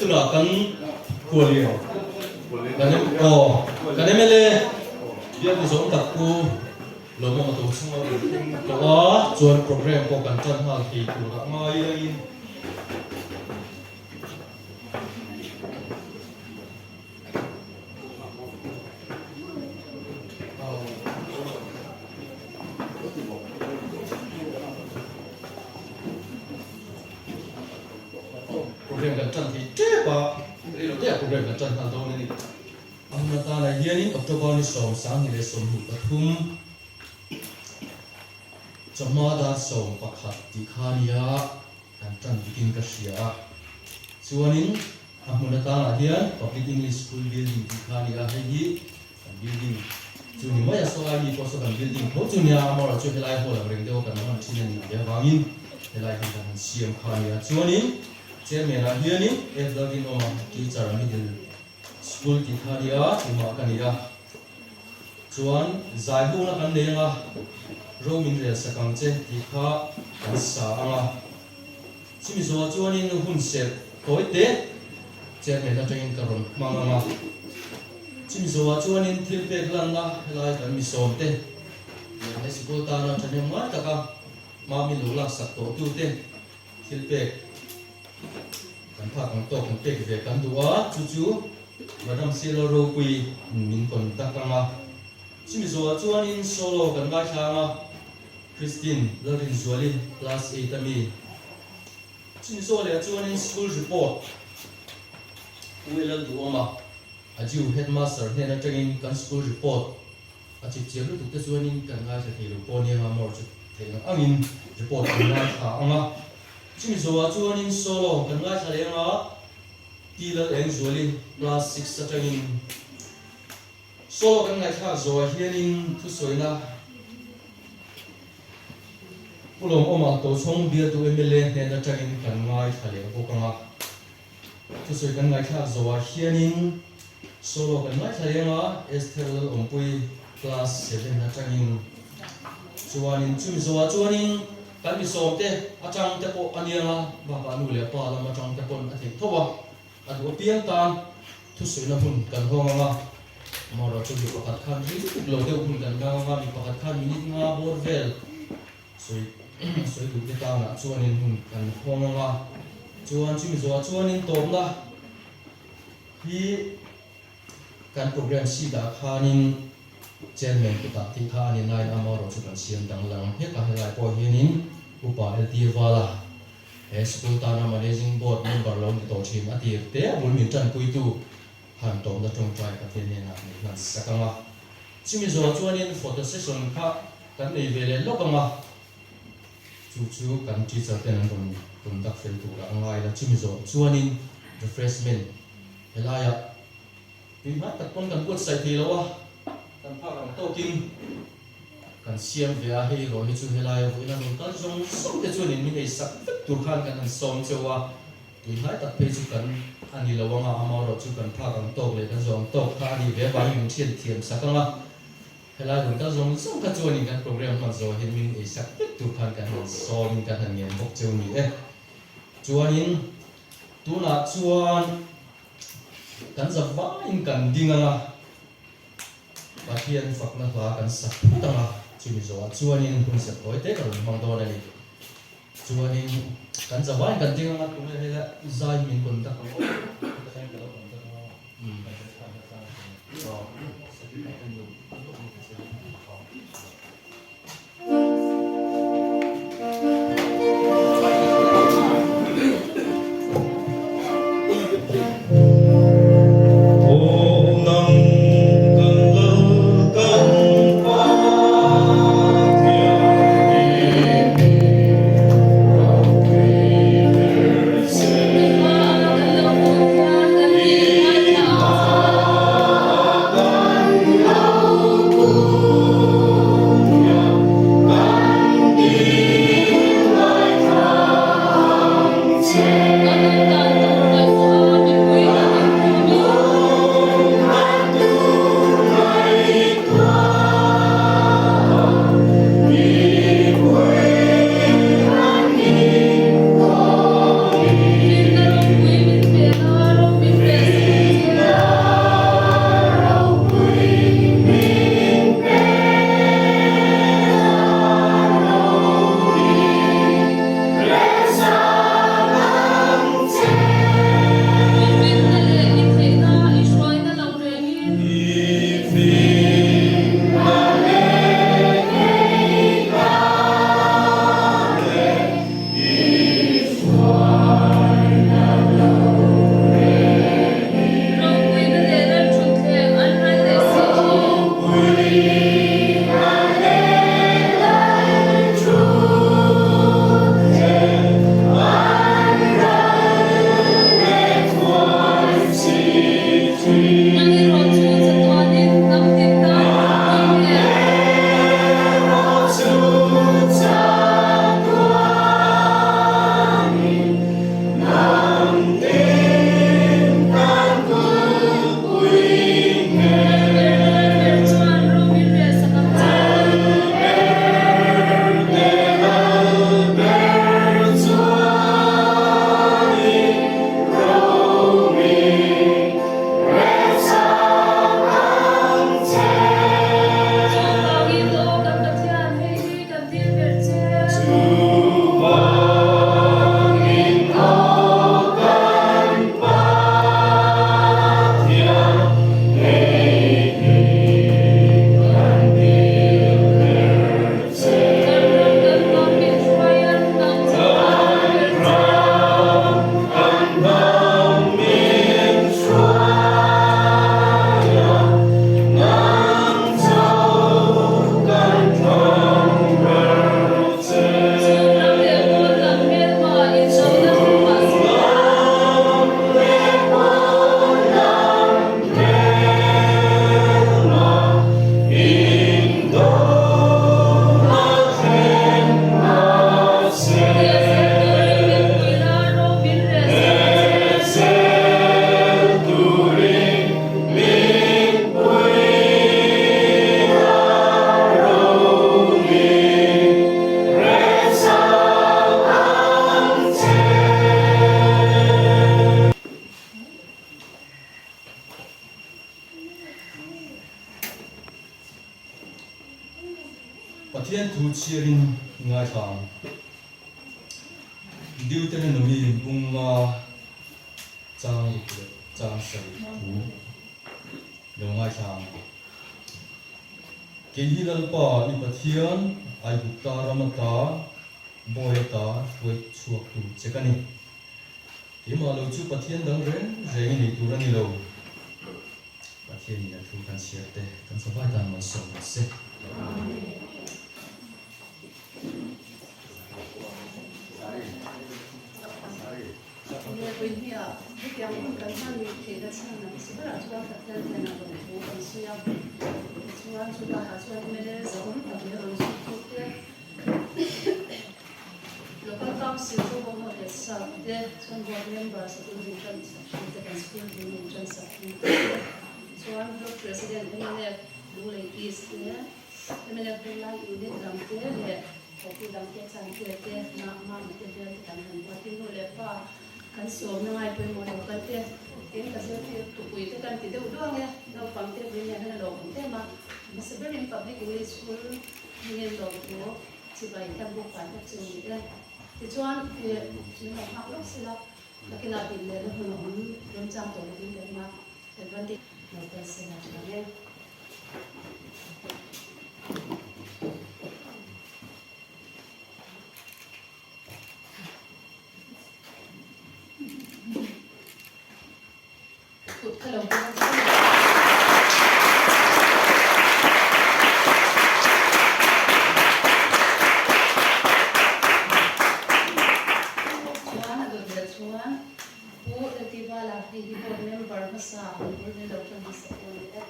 tunah kan khualian kan aw kan mla biak ni zawng tak pu Lawmawm a to chhunga rawn thleng tawh a, chuan program pawh kan tan nghal thei tur ah ngai langin. Program kan tan thei tep a, reilo te ah program kan tan nghal dawn a ni. A hun atana hianin October ni 2023 chawhma dar 11 tih kha nia kan tan bikin ka hria a. Chuanin a hmun atangah hian Public English School Building tih kha nia hei hi kan building chu ni mai a, sawlai mi pawh saw kan building tho chu nia amaherawh chu helai hall ang reng deuh a kan hman thin a nih ve avangin helai hi kan han siam kha nia. Chuanin chairman ah hianin F Lalrinawma teacher middle School tih kha a nia, tumah ka ni a. Chuan zai huna kan nei anga ro min rel sak ang che tih kha kan sa ang a. Chumi zawhah chuanin hun serh tawi te chairman atangin ka rawn hmang ang a. Chumi zawhah chuanin thil pek lanna helai kan mi sawm te leh he sikul tana thahnem ngai taka hma min lo laksak tawhtute Thil pek kan phak ang tawk kan pek ve kan duh a, chu chu Madam Silo Ropui min contact ang a. Chumi zawhah chuanin solo kan ngaithla ang a, Christine Lalrinzuali class eight ami. Chumi zawh leh chuanin school report U Lalduhawma Ajiu headmaster hnen atangin kan school report A chip chiam lutuk te chuanin kan ngaithla thei lo pawh nia nga mawr chu theih ang angin report kan ngaithla ang a. Chumi zawhah chuanin solo kan ngaithla leh ang a, Ti Lal Eng Zuali class six atangin solo kan ngaihthlak zawhah hianin thusawina Pu Lawmawma Tochhawng bialtu mla hnen atangin kan ngaithla leh bawk ang a. Thusawi kan ngaihthlak zawhah hianin solo kan ngaithla reng a, Esther Lalawmpui class seven atangin chuanin chumi zawhah chuanin kan mi sawmte atang te pawh a niang a, bakah nu leh pa lam atang te pawn a theih tho a, a duh apiang tan thusawina hun kan hawng ang a, amaherawh chu mi pakhat khan rei lutuk lo deuh hun kan hmang ang a, mi pakhat khan minute nga bawr vel Sawi sawi duh te tangah chuanin hun kan hawng ang a, chuan chumi zawhah chuanin tawpna hi kan program sheet ah khanin chairman kutah tih kha a ni nain amaherawh chu kan siam danglam hlek a, helai pawh hianin Upa LT Vala he school tana managing board member lo ni tawh thin a tir te a bul min tanpuitu han tawpna tawngtai Pathian hnenah min hman sak ang a. Chumi zawhah chuanin photo session kha kan nei ve leh lawk ang a, chu chu kan teacher ten an rawn conduct fel turah a ngai la. Chumi zawh chuanin refreshment helaiah tui hmai tak pawn kan buatsaih thei lo a, kan phak ang tawkin kan siam ve a, hei erawh hi chu helaia vawiin a rawn kal zawng zawng te chuanin min ei sak vek tur khan kan han sawm cheu a. Tunlai tak phei chu kan a ni lo ang a, amaherawh chu kan phak ang tawk leh kan zawh ang tawk kha a nih ve avangin min thian thiam sak ang a. Helai rawn kal zawng zawng kha chuanin kan program hman zawh hian min ei sak vek tur khan kan han sawmin kan han ngen bawk cheu ni e. Chuanin tunah chuan kan za vaiin kan ding ang a, Pathian fakna hla kan sak phut ang a, chumi zawhah chuanin hun serh tawi te ka rawn hmang dawn a ni. Chuanin kan zavain kan ding anga tunge hela zai min contact ang aw. ngaithla ang. Deuteronomy bunga chang ruk leh chang sarih thu lo ngaithla ang. Kei hi Lalpa i Pathian, Aigupta ram ata bawi ata hruai chhuak tur che ka ni. Keimah lo chu Pathian dang reng reng i nei tur a ni lo. Pathianin a thu kan chhiar te kan savai tan malsawm ang se. Lehpui hniah hetiang hun kan hman theihna chhan ang si berah chuan Pathian hnenah rawn thu kan sawi a, tichuan chu bakah chuan mla zahawm tak leh rawn zirtu te, Local Council chu bawk ho leh sap te chuan board member sikul min tan sak thin te kan school ding min tan sak thin te chuan block president mnf Lunglei East te mnf Venglai unit lam te leh party dang te chan te te mama te vel te kan han buat tin nu leh pa kan sawmna ngai pawimawh local te tin ka zirtir tupui te kan ti deuh duang e naupang te vui nen hian a lawmawm em a hmasa berin public English school hmingin lawmthu Chibai kan buk fai bawk chu ni e. Tichuan min lo nghak lawk sela, nakinah din lehna hmun a awm remchang tawh lovin ka ring a, advantage lo kal sela tha e. Kut kha lo hmang ang che. Chuan a dawt leh chuan Pu Lativala hei hi board member hmasa an bul ni lo tan hmasa pawh a ni e.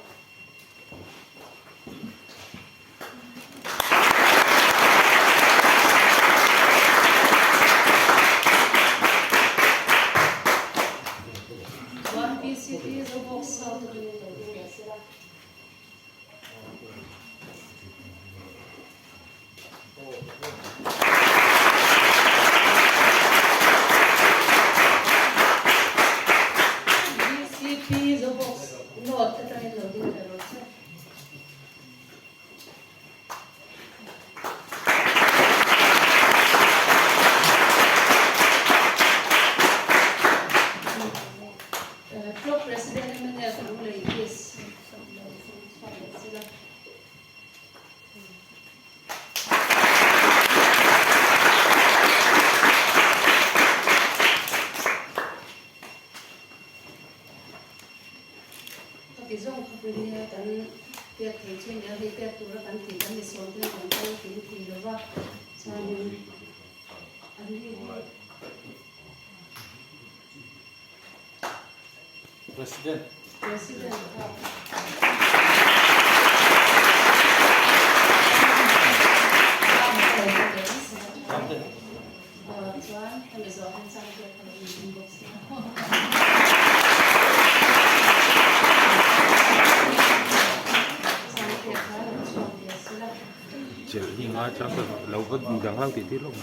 Chuan PCP Zobawk South atangin lo ding leh sela. BCP Zobawk North atangin lo ding leh rawh se. Club President mnf Lunglei East lo chhuak leh sela. Ka ti zawng khawpui nia kan pek thei chu nia hei pek tura kan tih kan ni sawn te kan kal kim thei lo va chuanin an ni hi President. President kha. Chuan hemi zawh hian chang pek kha lo in bawk si a. Chang pek kha lo chhuak ve sila. Chelh hi ngai chang ka lo va dang hlang tih tir lawk.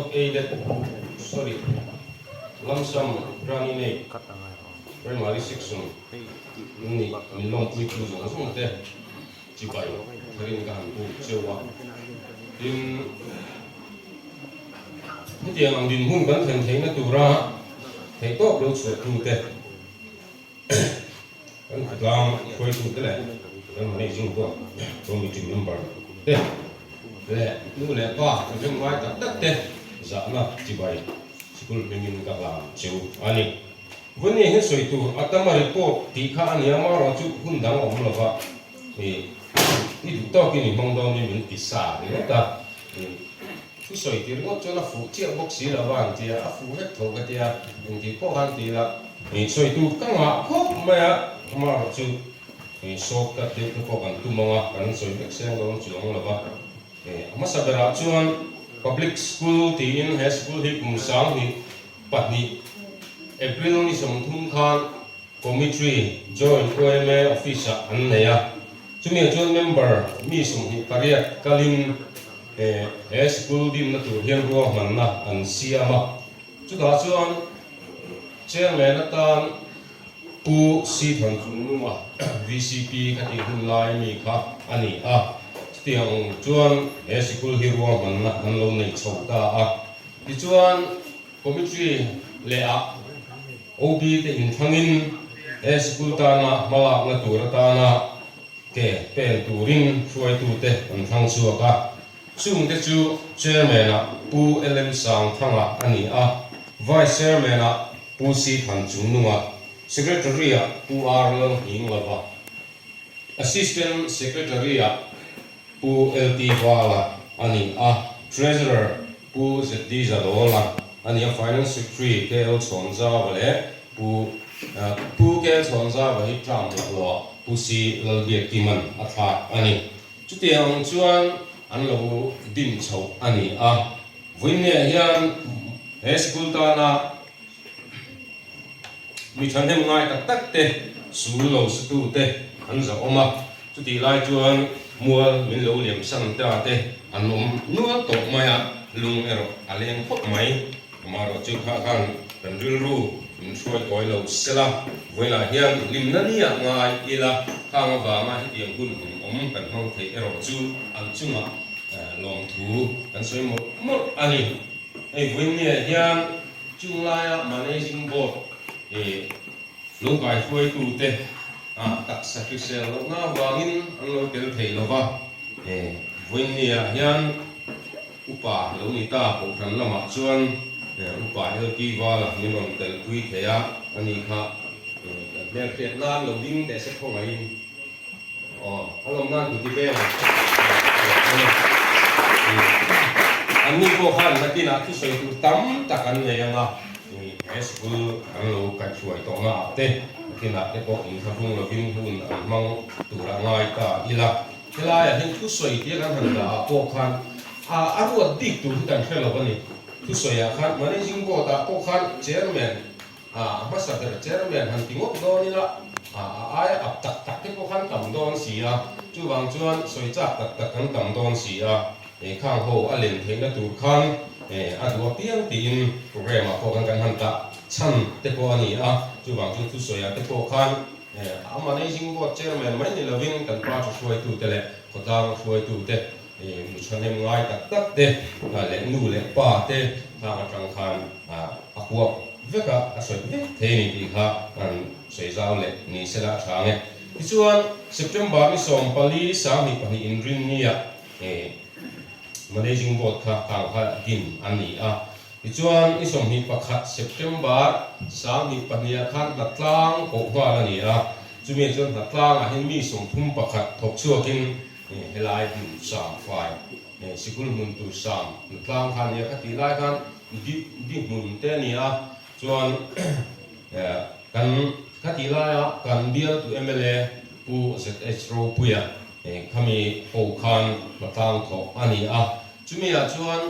Block Aided sorry Lump Sum Grant in Aid Primary Section nih min lawmpuitu zawng zawng te chibai tharin ka han buk cheu a. Tin, hetiang ang dinhmun kan thlen theihna tura theihtawp lo chhuahtute Kan khawtlang hruaitute leh kan managing board committee member te leh nu leh pa kan rem ngai tak tak te zahna chibai sikul hmingin ka hlan cheu a ni. Vawni hi sawi tur a tama report tih kha a nia marawh chu hun dang a awm lova i i duh tawkin i hmang dawn in min ti sa ringawt a. Thu sawi tir ngawt chuan a fuh chiah bawk si lo va an ti a, a fuh vek tho ka ti a, engtik pawh khan ti ila sawi tur ka ngah khawp mai a, amaherawh chu short cut deuh te pawh kan tum ang a, kan sawi vek seng dawn chuang lo va. A hmasa berah chuan Public School tiin he school hi kum 2002 April ni 30 khan Committee Joint yma Office ah an nei a, chumi ah chuan member mi 28 kalin he sikul dimna tur hian ruahmanna an siam a, chutah chuan Chairman atan Pu Si Than Chungnunga vcp kha tih hun lai mi kha a ni a, chutiang chuan he sikul hi ruahmanna an lo nei chho ta a, tichuan Committee leh ah OB te inthangin he sikul tana hmalakna tur atana ke pen turin hruaitute an thlang chhuak a. Chungte chu Chairman ah Pu LM Sangthanga a ni a, Vice Chairman ah Pu Si Than Chungnunga, Secretary ah Pu R Lalnghinglova, Assistant Secretary ah Pu LT Vala a ni a, Treasurer Pu ZD Zadawla a ni a, Finance Secretary KL Chhawnzava leh Pu Pu KL Chhawnzava hi term laklawh Pu C Lalbiakkima'n a thlak a ni. Chutiang ang chuan an lo din chhoh a ni a, vawiinniah hian he sikul tana Mi thahnem ngai tak tak te, sul lo satu te an zahawm a, chutih lai chuan mual min lo liam san ta te an awm nual tawh mai a, lung erawh a leng khawp mai. Amaherawh chu kha khan kan rilru min hruai kawi lo sela, vawilah hian hlimna ni ah ngai ila, khang avanga hetiang hun hlim awm kan hmang theih erawh chu an chungah lawmthu kan sawi mawlh mawlh a ni. Hei vawiinniah hian Chung laia Managing Board i lungkai hruaitute taksa hrisel lohna avangin an lo tel thei lo va, vawiinniah hian upa lo ni ta Kohhran lamah chuan Upa LT Vala min rawn telpui thei a, ani kha kan hmelhriat nan lo ding teh se khawngaihin. Aw, a lawm nan ku ti vel a ni. An ni pawh khan nakinah thusawi tur tam tak an nei ang a, he sikul an lo kaihhruai tawhna ah te nakinah te pawh inthlahrung lovin hun an hmang tur a ngai ta ila. Helaiah hian thusawi tia kan han dah ah pawh khan a ruat bik tur hi kan hre lo a ni. Thusawi ah khan Managing Board ah pawh khan Chairman A hmasa ber chairman han ti ngawt dawn ila, a aia ap tak tak te pawh khan tam dawn si a, chuvang chuan sawi chak tak tak kan tam dawn si a, khang ho a len theihna tur khan a duh apiang tiin program ah pawh khan kan han tah chhan te pawh a ni a, chuvang chu thusawiah te pawh khan a managing board chairman mai ni lovin kan party hruaitute leh khawtlang hruaitute mi thahnem ngai tak tak te leh nu leh pa te khang atang khan a huap vek a, a sawi vek thei a ni tih kha an sawi zau leh ni sela a tha ang e. Tichuan, September ni 14 22 inrinnia Managing Board kha khang kha din a ni a. Tichuan, ni 21 September 2002 ah khan hnatlang koh nghal a ni a. Chumi chuan hnatlangah hian mi 31 thawk chhuakin Helai hmun sam fai, sikul hmun tur sam tlang kha a nia, kha tih lai khan di hmun te a ni a, chuan kan kha tih laia kan bialtu mla Pu ZH Ropuia khami ho khan hmatlang thawh a ni a, chumi ah chuan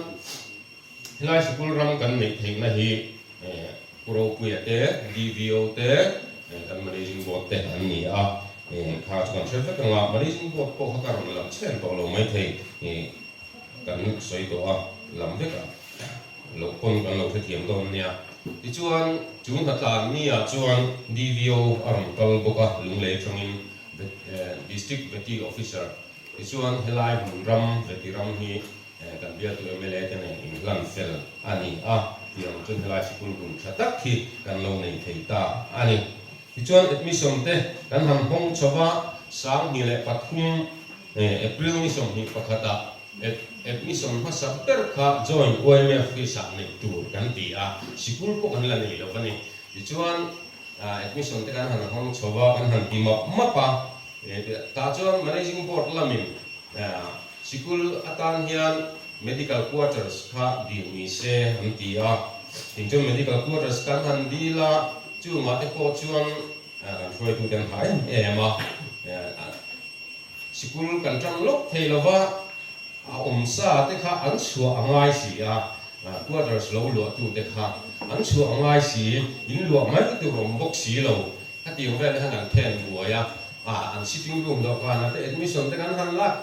helai sikul ram kan neih theihna hi Pu Ropuia te, DVO te, kan Managing Board te an ni a, kha chu kan hre vek ang a, Managing Board pawh kha ka rawn lam chhen tawh lo maithei, kan sawi tawh a, lam vek a. loh pawn kan lo hrethiam dawn nia. Tichuan, chu hnatlan ni-ah chuan DVO a rawn kal bawk a, Lunglei atangin District Vety Officer. Tichuan, helai hmun ram, Vety ram hi kan bialtu mla te nen inhlan fel a ni a, tiang chuan helai sikul hmun tha tak hi kan lo nei thei ta a ni. Tichuan, admission te kan han hawng chho va, 2003 April ni 21 ah admission hmasa ber kha joint yma office ah neih tur kan ti a, sikul pawh kan la nei lo a ni. Tichuan, admission te kan han hawng chho va, kan han ti map map a, tah chuan managing board lamin Sikul atan hian medical quarters kha dil ni se an ti a, tin chuan medical quarters kan han dil a, chungah te pawh chuan kan hruaitute an ha em em a, sikul kan tang lawk thei lo va, a awmsa te kha an chhuah a ngai si a, quarters lo luahtute kha an chhuah a ngai si, in luah mai tur awm bawk si lo. Khatiang vel khan an then buai a, ah an sitting room dawhkan ah te admission te kan han la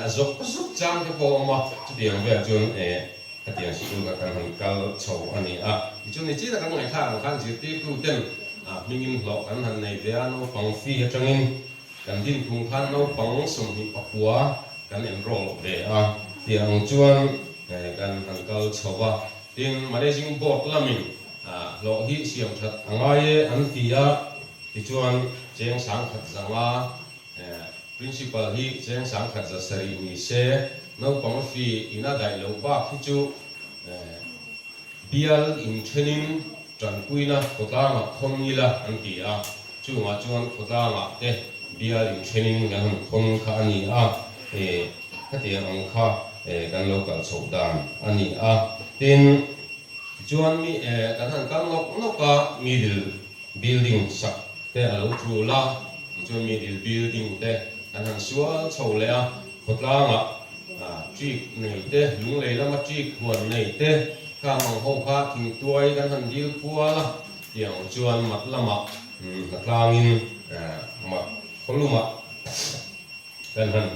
zawk zuk chang te pawh a awm a, chutiang vel chuan eh khatiang sikul kha kan han kal chho a ni a. Tichuan ni chiah kan ngaihthlak ang khan zirtirtu ten ah hmingin hlawh kan han nei ve a, naupang fee atangin kan dinphung khan naupang 29 kan enroll ve a, tiang chuan eh kan han kal chho a. Tin, managing board lamin Hlawh hi siam that a ngai e an ti a, tichuan cheng sangkhat zanga Principal hi cheng sangkhat za sarih ni se, naupang fee ina daih loh bak hi chu bial inthenin tanpuina khawtlangah khawn ila an ti a, chungah chuan khawtlangah te bial inthenin kan han khawn kha a ni a, khatiang ang kha kan lo kal chhoh dan a ni a, tin. Tichuan mi kan han kal nawk nawk a, middle building sak te a lo tul a, tichuan middle building te kan han sual chho leh a, khawtlangah trik nei te, lunglei lama trik huan nei te khang ang ho kha thingtuai kan han dil kual a, tiang chuan mat lamah hnatlangin mat khawlumah kan han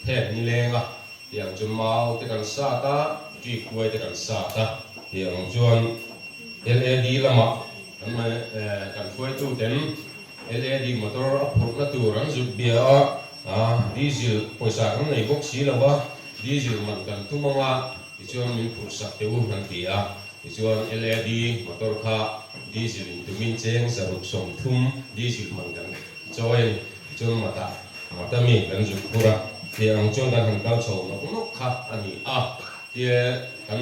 phek nileng a, tiang chu mau te kan sat a, ṭik kuai te kan sat a, tiang chuan LAD lamah kan kan hruaitu ten LAD motor a phurhna tur an zut bia a, diesel pawisa kan nei bawk si lo a, diesel man kan tum ang a, tichuan min phurh sak teh u an ti a, tichuan LAD motor kha diesel in tumin cheng 630 diesel man kan Chawi a ni. Tichuan mata mata mi kan zuk phur a, tih ang chuan kan han kal chho nawk nawk kha a ni a. Tia kan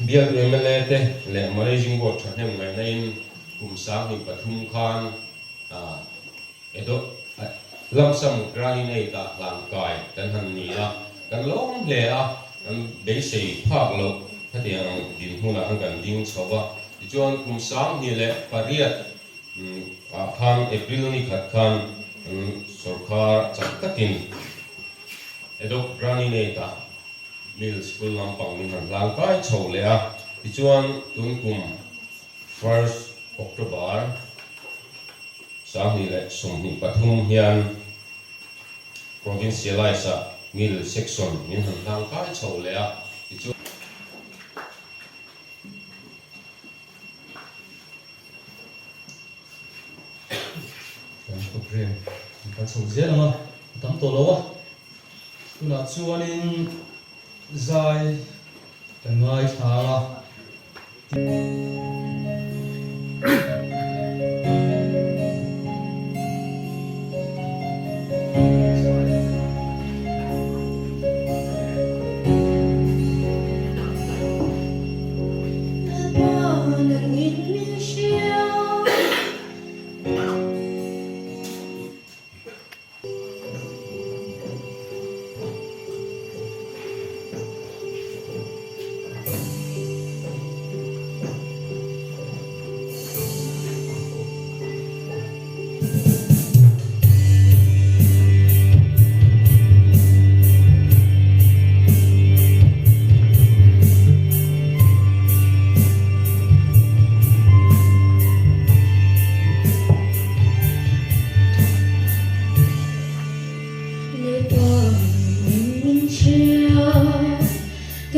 bialtu mla te leh Managing Board thahnem ngaihna-in kum 2003 khan Edo Lamsam Grant-in-Aid ah hlan kai kan han ni a, kan lawm hle a, kan beisei phak loh khatiang ang dinhmunah khan kan ding chho va. Tichuan kum 2008 Ah khan April ni khat khan sorkar chak takin Adopt Grant-in-Aid ah Middle School lampang min han hlang kai chho leh a, tichuan tun kum first October 2023 hian Provincialize ah Middle Section min han hlang kai chho leh a, tichuan. Kan program kan kal chho zel ang a, a tam tawh lo a, tunah chuanin zai kan ngaithla ang a.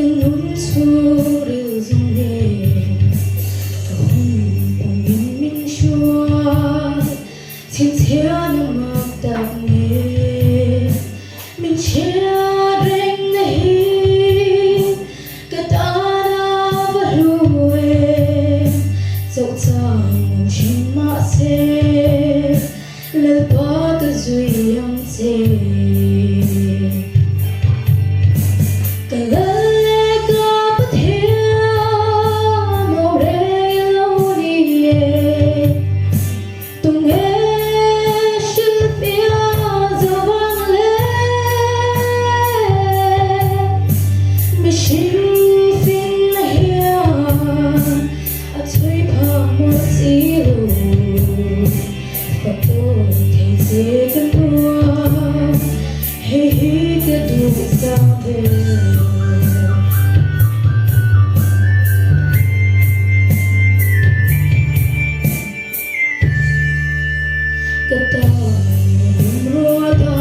Ka nun chhungril zawng nen ka hun pawmin min hruai Chhinchhiah na mak tak nen min chhiat reng na hi ka tan a va hlu em Chauh chang awm thin mahse Lalpa ka zui ang che. Ka lal leh ka Pathian awm reng i lo ni e. Tunge hrilhfiah zo vang le? Mihring finna hian a chhui phak mawlh si lo. Ka tawn thei che ka nuam, hei hi ka duh zau ber. Ka tan min ruat a,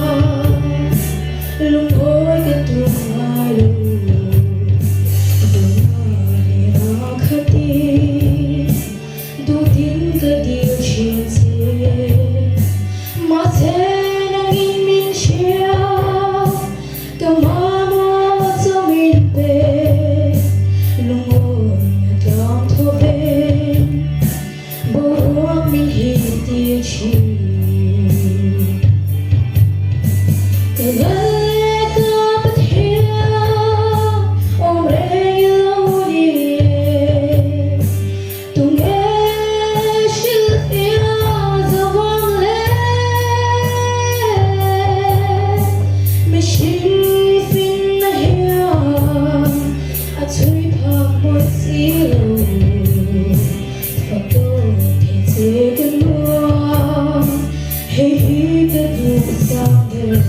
lungawi ka tum ngai lo. Duhna leh a khat in. Duhtin ka dil thin che, mahse nangin min hria, ka mamawh chu min pe, lungawi a tlang thaw ve, boruak min hip tir thin. Ka lal leh ka Pathian awm reng i lo ni e. Tunge hrilhfiah zo vang le? Mihring finna hian a chhui phak mawlh si lo. Fak dawn thei che ka nuam, hei hi ka duh zang ber.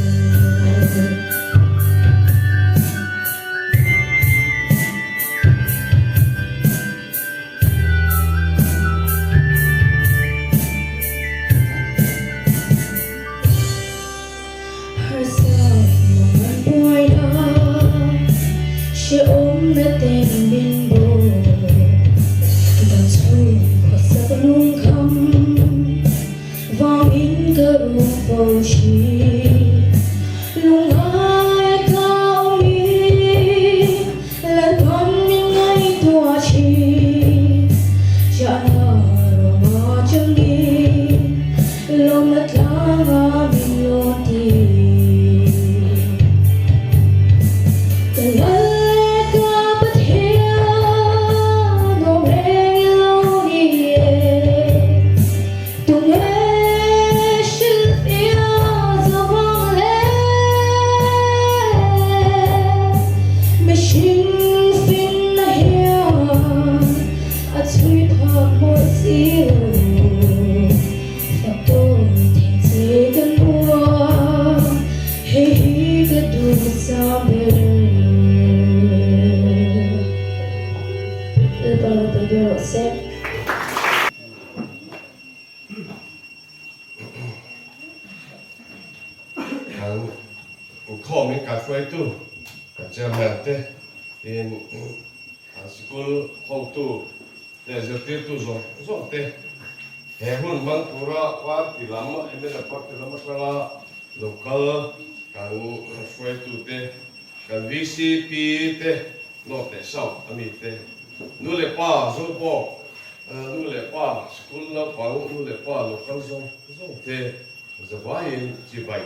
Kan inkhawm in kaihruaitu kan chairman te tin an sikul hotu leh zirtirtu zawng zawng te he hun hmang tura party lam mla party lam atanga local kan hruaitu te kan VCP te North leh South a mi te, nu leh pa zo bawk, nu leh pa sikul naupang, nu leh pa local zawng zawng te zavaiin chibai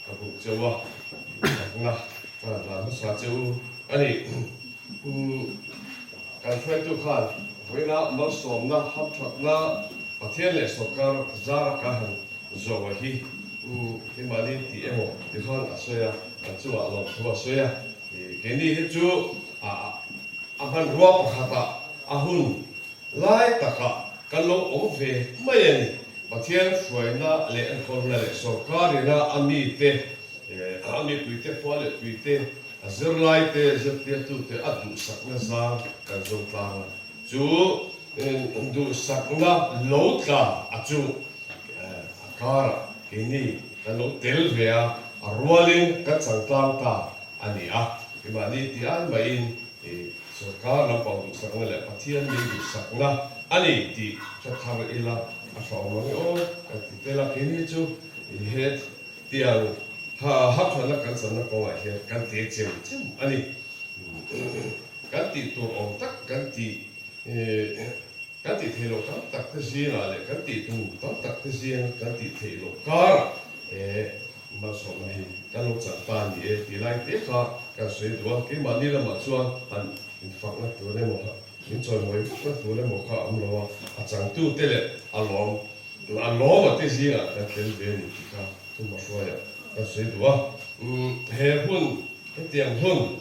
ka buk cheu a, takna ka han hlan hmasa cheu a ni. Kan hruaitu khan vawiina malsawmna, hamthatna, Pathian leh sawrkar zara ka han zawh hi keimahni tih emaw ti khan a sawi a, kan chungah lawmthu a sawi a. Keini hi chu a hmanrua pakhatah a hun lai takah kan lo awm ve mai a ni. Pathian hruaina leh enkawlna leh sawrkarina a mite, a mipuite, khua leh tuite, a zirlaite, zirtirtute a duhsakna zar kan zo tlang a. Chu duhsakna lo tla a chu a karah keini kan lo tel ve a, a rualin kan chang tlang ta a ni a, keimahni ti ai maiin i. Sorkar lampang duhsakna leh Pathian mi duhsakna a ni tih hre thar ila a hrawm ang e aw kan ti tel a, keini chu he tiang hapthatna kan channa kawngah hian kan te chem chem a ni. Kan tih tur awm tak kan tih kan tih theih loh tam tak te zingah leh kan tih tum tam tak te zing kan tih theih loh karah he malsawmna hi kan lo chan ta a ni e tih lai te kha kan sawi duh a, keimahni lamah chuan han infakna tur emaw min chawimawi vakna tur emaw kha a awm lo a, a changtute leh a lawm a lawma te zingah kan tel ve a ni tih kha Chumahruaiah kan sawi duh a, he hun Hetiang hun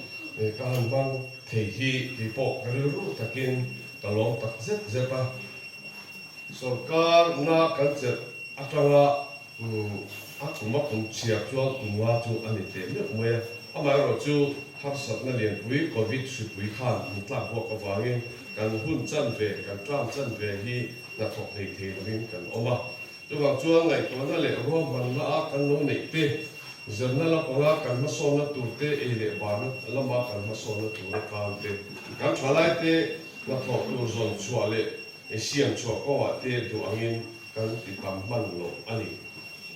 ka han hmang thei hi kei pawh ka rilru takin ka lawm tak zet zet a. Sorkar na kan chelh atanga a kum a kum chhiar chuan kum nga chu a ni teh meuh mai a. Amaherawh chu harsatna lianpui Covid hripui khan min tlak buak avangin kan hun chanve, kan tlam chanve hi hnathawk hlei thei lovin kan awm a. Chuvang chuan ngaihtuahna leh ruahmanna a kan lo neih te, zirna lampanga kan hmasawnna tur te, ei leh barna lama kan hmasawnna tur atan te, kan thalai te hnathawh tur zawn chhuah leh siam chhuah kawngah te duh angin kan ti tam hman loh a ni.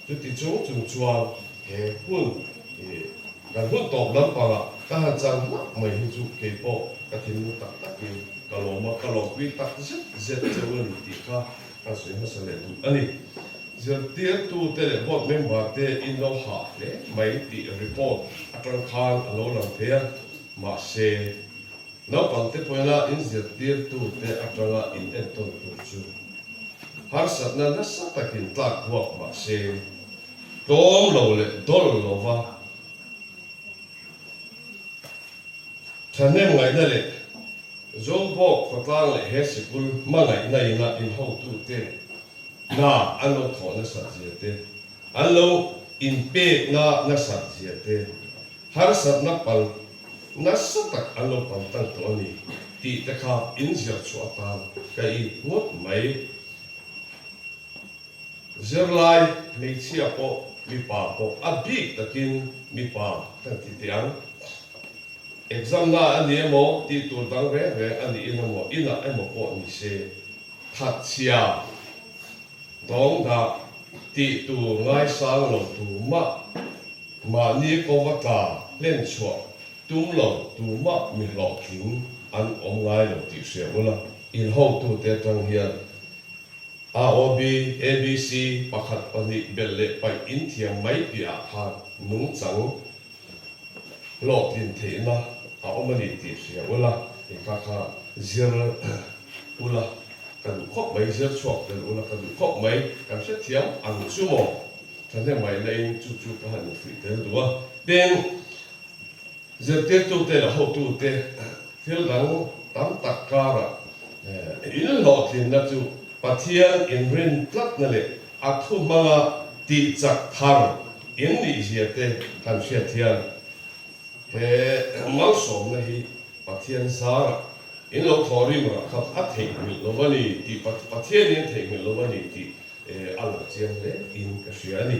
Chuti chung chung chuan he hun kan hun tawp lampangah ka han chang hlauh mai hi chu keipawh ka thinlung tak takin ka lawm a, ka lawmpui tak zet zet cheu a ni tih kha Ka sawi hmasa leh duh a ni. Zirtirtute leh board member te in lo hah hle mai tih report atang khan a lo lang thei a, mahse naupangte pawina in zirtirtute atanga in entawn tur chu harsatna nasa takin tlak buak mahse tlawm lo leh dawl lova thahnem ngaihna leh Zobawk khawtlang leh he sikul hmangaihna ina inhotute hna an lo thawh nasat zia te, an lo inpekna nasat zia te, harsatna pal nasa tak an lo pal tang tawh a ni tih te kha inzir chhuah atan ka it ngawt mai. Zirlai hmeichhia pawh mipa pawh a bik takin mipa kan ti teh ang. Exam na a ni emaw, tih tur dang reng reng a niin emaw, inah emaw pawh ni se, thatchhia, dawngdah, tih tur ngaisang lo tumah, mahni kova tla hlen chhuah tum lo tumah mi hlawhtling an awm ngai lo tih hria ula, inhotute atang hian AOB, ABC, pakhat pahnih belh leh paih inthiam mai piahah khan nungchang hlawhtlin theihna a awm a ni tih hria ula, engkha kha zir ula ka duh khawp mai, zir chhuak tel ula ka duh khawp mai, kan hrethiam ang chu maw? Thahnem ngaihna in chu chu ka han infuih tel duh a, tin zirtirtute leh hotute thil dang tam tak karah in hlawhtlinna chu Pathian inrin tlatna leh a thu hmanga tih chak thar in nih zia te kan hriat hian he malsawmna hi Pathian zarah in lo thaw rim rah kha a theihnghilh lo a ni tih Pathianin a theihnghilh lo a ni tih a lang chiang hle in ka hria a ni.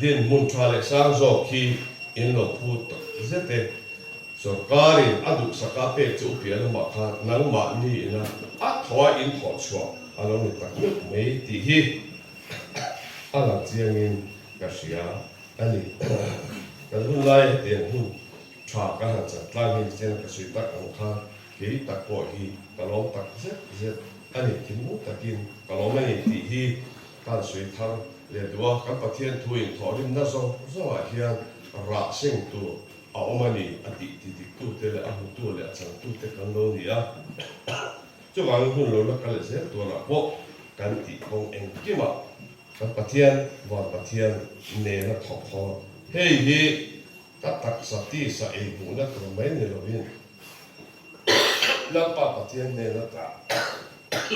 Dinhmun tha leh sang zawk hi in lo phut tak zet e. Sorkarin a duhsaka pek chu upiah lamah khan nangmahni ina a thaw a in thawh chhuah a lo ni tak meuh mai tih hi a lang chiangin ka hria a ni. Kan hun lai hetiang hun tha ka han chan tlang hi nichena ka sawi tak ang khan kei tak pawh hi ka lawm tak zet zet a ni, thinlung takin ka lawm a ni tih hi ka han sawi thar leh duh a. Kan Pathian thu inthawhrimna zawng zawngah hian rah seng tur A awm a ni, a tih ti diktute leh a hmutu leh a changtute kan lo ni a. Chuvangin hun lo la kal leh zel turah pawh kan tih kawng engkimah kan Pathian, Van Pathian nena thawk haw a. Hei hi ka taksa tisa ei hmuhna tur mai ni lovin Lalpa Pathian nena ka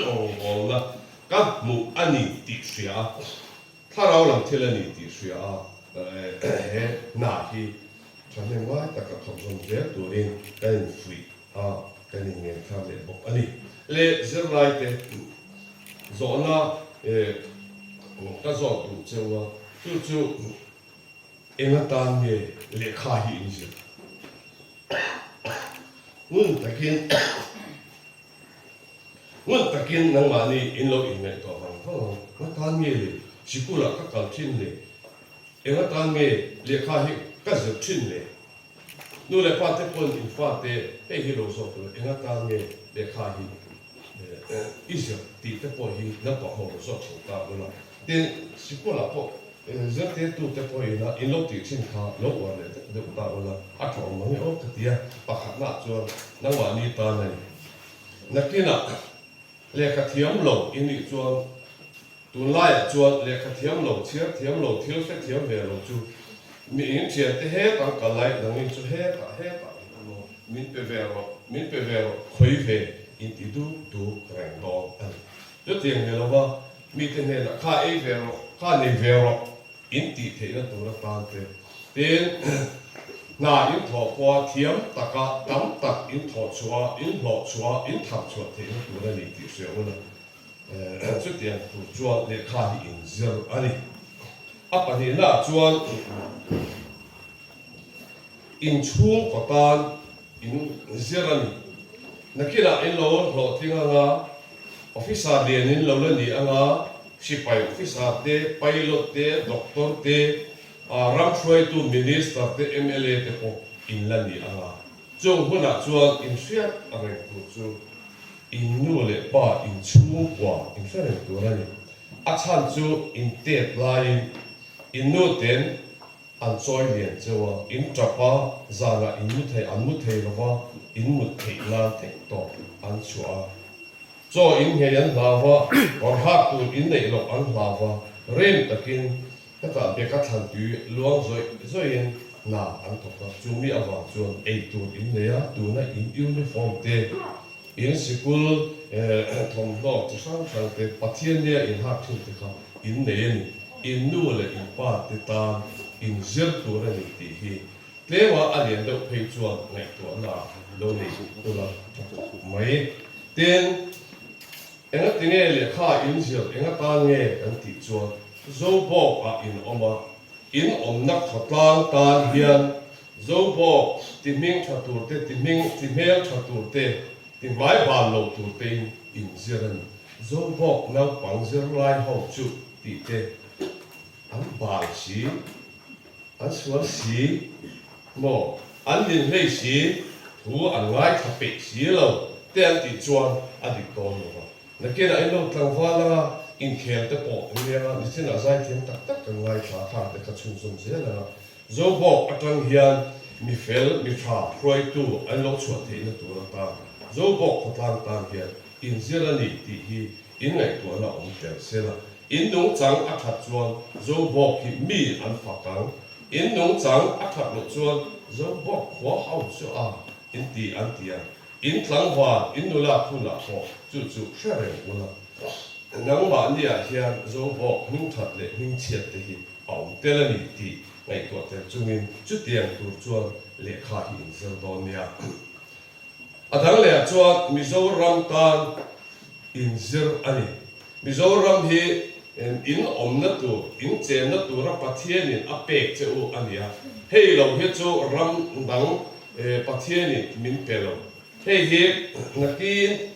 rawngbawlna ka hmuh a ni tih hria a. Thlarau lam thil a ni tih hria a, he hna hi thahnem ngai taka thawk zawm zel turin kan infuih a, kan inngen thar leh bawk a ni. Le zirlaite zawhna ka zawt duh cheu a, chu chu eng atan nge lehkha hi in zir? Ngun takin Ngun takin nangmahni in lo inngaihtuah vang vang ang. Ngatan nge le sikulah ka kal thin le? Engatan nge lehkha hi ka zir thin le? Nu leh pa te pawn in fate hei hi lo zawk tur engatan nge lehkha hi i zir tih te pawh hi naupang ho lo zawk thin ta ula. Tin, sikulah pawh zirtirtu te pawhin a in lo tih thin kha lo uar leh deuh deuh ta ula a tha awm ang e aw ka ti a. Pakhatnaah chuan nangmahni tan a ni. Nakinah lehkha thiam lo i nih chuan tunlaiah chuan lehkha thiam lo, chhiar thiam lo, thil hre thiam ve lo chu mi in thiante hetah an kal lai nangin chu hetah hetah in awm aw, min pe ve rawh, min pe ve rawh, khawi ve in ti duk duk reng dawn a ni. Chutiang ni lova mite hnenah kha ei ve rawh, kha nei ve rawh In tih theihna tur atan te tin hna in thawh pawha thiam taka tam tak in thawh chhuah a, in hlawh chhuah a, in thar chhuah theihna tur a ni tih hria ula chutiang tur chuan lehkha hi in zir a ni. A pahnihnaah chuan inchhungkaw tan in zir a ni. Nakinah in lo hlawhtling anga, officer lian in lo la ni anga, sipai officer te, pilot te, doctor te, ram hruaitu minister te, mla te pawh in la ni anga. Chung hunah chuan in hriat reng tur chu in nu leh pa in chhungkua in hre reng tur a ni. A chhan chu in tet laiin in nu ten An chawi lian cheu a, in tap a, zanah in mu thei, an mu thei lo va, in mut theih nan theih tawp an chhuah a. Chaw in nghei an hlau va, kawr hak tur in neih loh an hlau va, rem takin hetah beka thlan tui luang zawih zawihin hna an thawk a, chumi avang chuan ei tur in nei a, tuna in uniform te, In sikul thawmhnaw chi hrang hrang te, Pathian nia in hak thin te kha in nei a ni. In nu leh in pa te tan in zir tur a ni tih hi tlema a lian deuh phei chuan ngaihtuahna ah lo nei ula tha khawp mai. Tin, engatinge lehkha in zir engatan nge kan tih chuan Zobawk ah in awm a, In awmna khawtlang tan hian Zobawk ti hming tha tur te, ti hming, ti hmel tha tur te, ti hmai bal lo tur te in inzir a ni. Zobawk naupang zirlai ho chu tih te an bal si, an sual si maw, an ninhlei si, thu an ngaithla peih si lo te an tih chuan a dik dawn lo va. Nakinah in lo tlangval anga inkhel te pawh an leng a, nichinah zaithiam tak tak kan ngaithla a, khang te kha chhunzawm zel ang a. Zobawk atang hian mi fel, mi tha, hruaitu an lo chhuah theihna tur atan Zobawk khawtlang tan hian inzir a ni tih hi in ngaihtuahna awm tel sela. In nungchang a that chuan Zobawk hi mi an fak ang, in nungchang a that loh chuan Zobawk khua ho chu a inti an ti ang. In tlangval, in nula hunah pawh chu chu hre reng ula, nangmahniah hian Zobawk hmingthat leh hmingchhiat te hi a awm tel a ni tih ngaihtuah tel chungin chutiang tur chuan lehkha hi in zir dawn nia. A dang lehah chuan Mizoram tan in zir a ni. Mizoram hi in awmna tur, in chenna tura Pathianin a pek che u a ni a. Hei lo hi chu ram dang Pathianin min pe lo. Hei hi nakin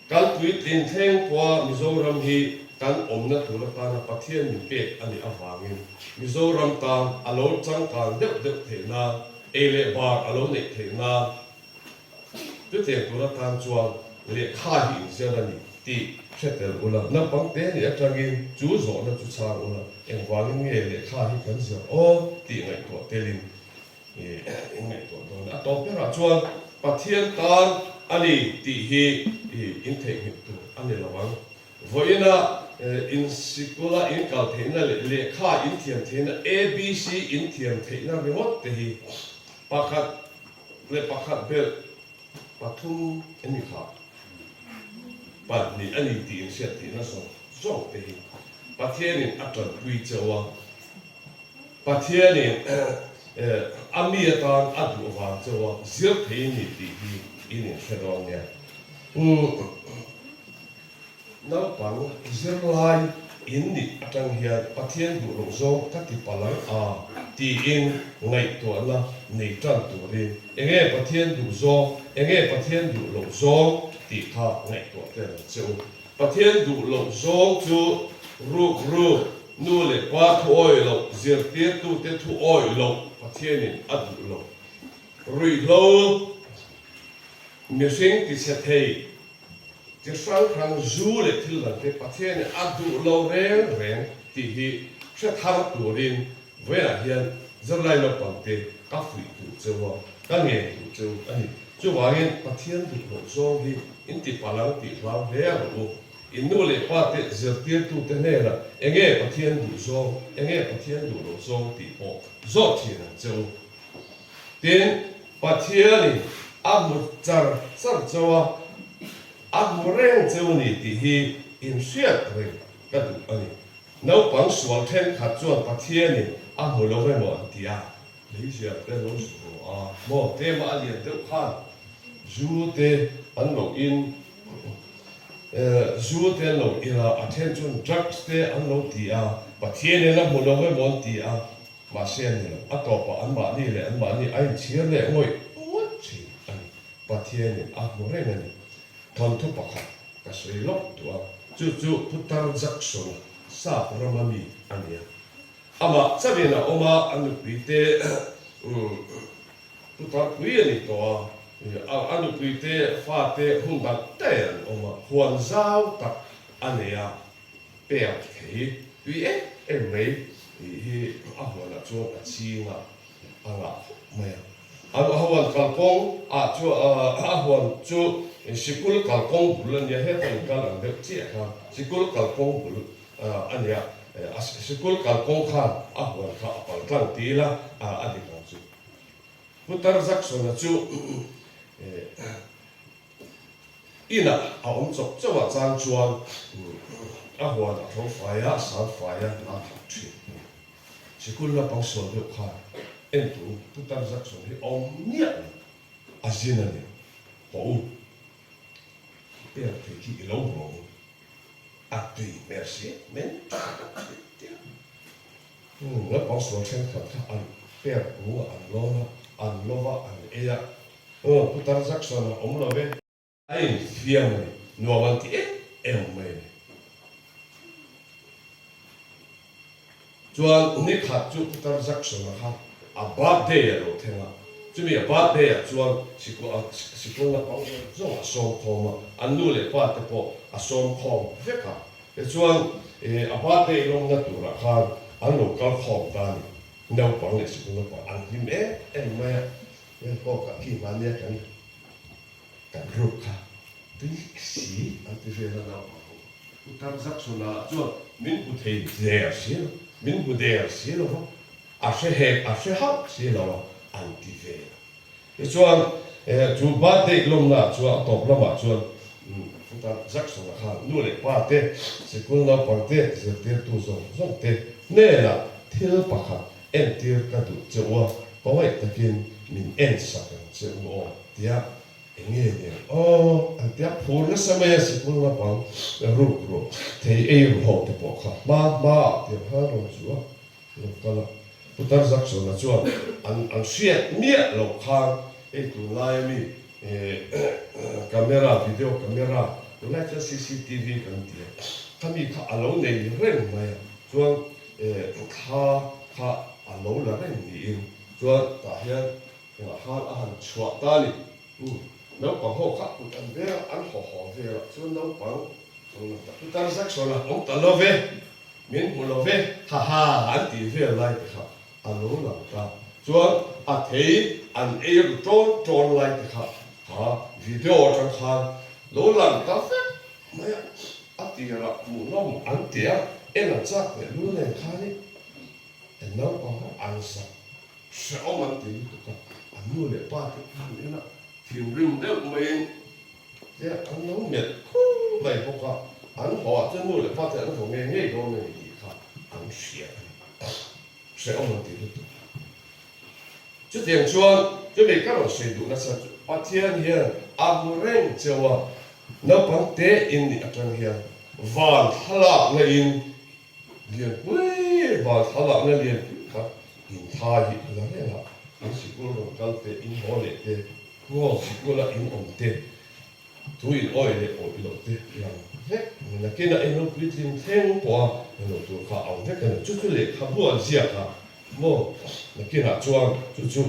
kan puitlin thleng pawha Mizoram hi kan awmna tur atana Pathian min pek a nih avangin Mizoram tan a lo changkang deuh deuh theih nan, ei leh bar a lo neih theih nan, Chutiang tur atan chuan lehkha hi inzial a ni tih hre tel ula, naupang te nih atangin chu zawhna chu chhang ula, engvangin nge lehkha hi kan zir aw tih ngaihtuah telin in ngaihtuah dawn a. A tawp berah chuan Pathian tan a ni tih hi in theihnghilh tur a ni lo ang. Vawiina in sikula in kal theihna leh lehkha in thiam theihna, ABC in thiam theihna ringawt te hi pakhat leh pakhat belh pathum emi kha pahnih a ni tih inhriat theihna zawng zawng te hi Pathianin a tanpui cheu a, Pathianin a mi atan a duh vang cheu a zir thei a ni tih hi in inhre dawn nia. Naupang zirlai. in nih atang hian Pathian duh loh zawng ka ti palh ang a tiin ngaihtuahna nei tan turin enge Pathian duh zawng, enge Pathian duh loh zawng tih kha ngaihtuah tel ang che u. Pathian duh loh zawng chu ruk ruk, nu leh pa thu awih loh, zirtirtute thu awih loh Pathianin a duh lo. Ruihhlo mihring tichhe thei chi hrang hrang zu leh thil dangte Pathianin a duh lo reng reng tih hi hre thar turin vawiinah hian zirlai naupangte ka fuih duh cheu a, ka ngen duh cheu a ni. Chuvangin Pathian duh loh zawng hi in ti palang tih hlau hle rawh u. In nu leh pa te zirtirtute hnenah enge Pathian duh zawng, enge Pathian duh loh zawng tih pawh zawt thin ang che u. Tin, Pathianin a hmu char char cheu a, a hmu reng cheu ni tih hi in hriat reng ka duh a ni. Naupang sual thenkhat chuan Pathianin a hmu lo emaw an ti a, meizial te lo zu rawh a maw? Tlema a lian deuh khan zu te an lo in, zu te an lo in a, a then chuan drugs te an lo ti a, Pathianin a hmu lo emaw an ti a, Mahse a ni lo, a tawpah anmahni leh anmahni a inchhir leh ngawih ngawih thin a ni. Pathianin a hmu reng a ni. Thawnthu pakhat ka sawi lawk duh a, chu chu Putar Jackson-a sap rama mi a ni a. Amah chauhin a awm a, a nupuite Putar pui a ni tawh a, a nupuite fate hmun dang daih an awm a, huan zau tak a nei a. Pek thei tui em em mai tih hi a huanah chuan a ching a, a ngah khawp mai a. A huan kalkawng ah chu a huan chu sikul kalkawng bul a nia, heta inkal ang deuh chiah kha sikul kalkawng bul a nia, sikul kalkawng khan a huan kha a pal tlang ti ila a dik ang chu. Putar Jackson-a chu Inah a awm chawp chauh a chang chuan a huan a tho fai a, a sang fai a, a thawk thin. Sikul naupang sual deuh khan entu Putar Jackson hi awm miah lo, a zin a ni. Haw u, pek thei khi i lo hmu ang u, a tui hmel si men tha deuh thin tia. Naupang sual thenkhat kha an pek kungah an lawn a, an lova an ei a, Aw, Putar Jackson a awm lo ve. A infiam a ni. Nuam an ti em em mai a ni. Chuan ni khat chu Putar Jackson a kha a birthday a lo thleng a. Chumi a birthday ah chuan sikul naupang zawng zawng a sawm khawm a, an nu leh pa te pawh a sawm khawm vek a. Tichuan a birthday lawmna turah khan an lo kal khawm ta a ni. Naupang leh sikul naupang an hlim em em mai a. Heng pawh ka khi hmania kan kan ruk kha tui si an ti vel a naupang ho. Putar Jackson-a chuan min hmu thei der si lo, min hmu der si lo va, a hre hek a hre hauh si lo a an ti vel a. Tichuan chu birthday lawmnaah chuan a tawp lamah chuan Putar Jackson-a khan nu leh pa te, sikul naupang te, zirtirtu zawng zawng te hnenah thil pakhat Entir ka duh che u a, pawaih takin min en sak ang che u aw tia eng nge nen aw an tia phur nasa mai a sikul naupang ruk ru thei ei ru ho te pawh kha hma hma ah tiang khan rawn chu a lo kal a. Putar Jacksona chuan an an hriat miah loh khan hei tunlai ami camera video camera tunlai chuan cctv kan ti a khami kha a lo nei reng mai a chuan Thla kha a lo la reng niin chuan tah hian engah khan a han chhuah ta a ni. Naupang ho kha kut an vel a, an haw haw vel a, chuan naupang Putar Jackson a awm ta lo ve, min hmu lo ve, ha ha an tih vel lai te kha a lo lang ta. Chuan a thei an ei ru ṭawn ṭawn lai te kha kha video aṭang khan lo lang ta vek mai a. A tirah hmuhnawm an ti a, en a chak leh lu nen khan i en naupang ho an zak hrehawm an ti lutuk a, an nu leh pa te khan en a thinrim deuh maiin te an lo melh khur mai bawk a, an haw ah chuan nu leh pa te an haw ngei ngei dawn a ni tih kha an hria a ni, hrehawm an ti lutuk. Chutiang chuan chumi ka rawn sawi duh nasa chu Pathian hian a hmu reng cheu a, naupang te in nih atang hian van thlalakna in. Lianpui van thlalakna lianpui kha in thai hi a la reng a, in sikul rawn kal te, in haw leh te, maw sikula in awm te, thu in awih leh awih loh te lang vek a ni. Nakinah in lo puitling thleng pawh a ni lo tur kha ang vek a ni. Chu chu lehkhabu an ziak a maw nakinah chuan chu chu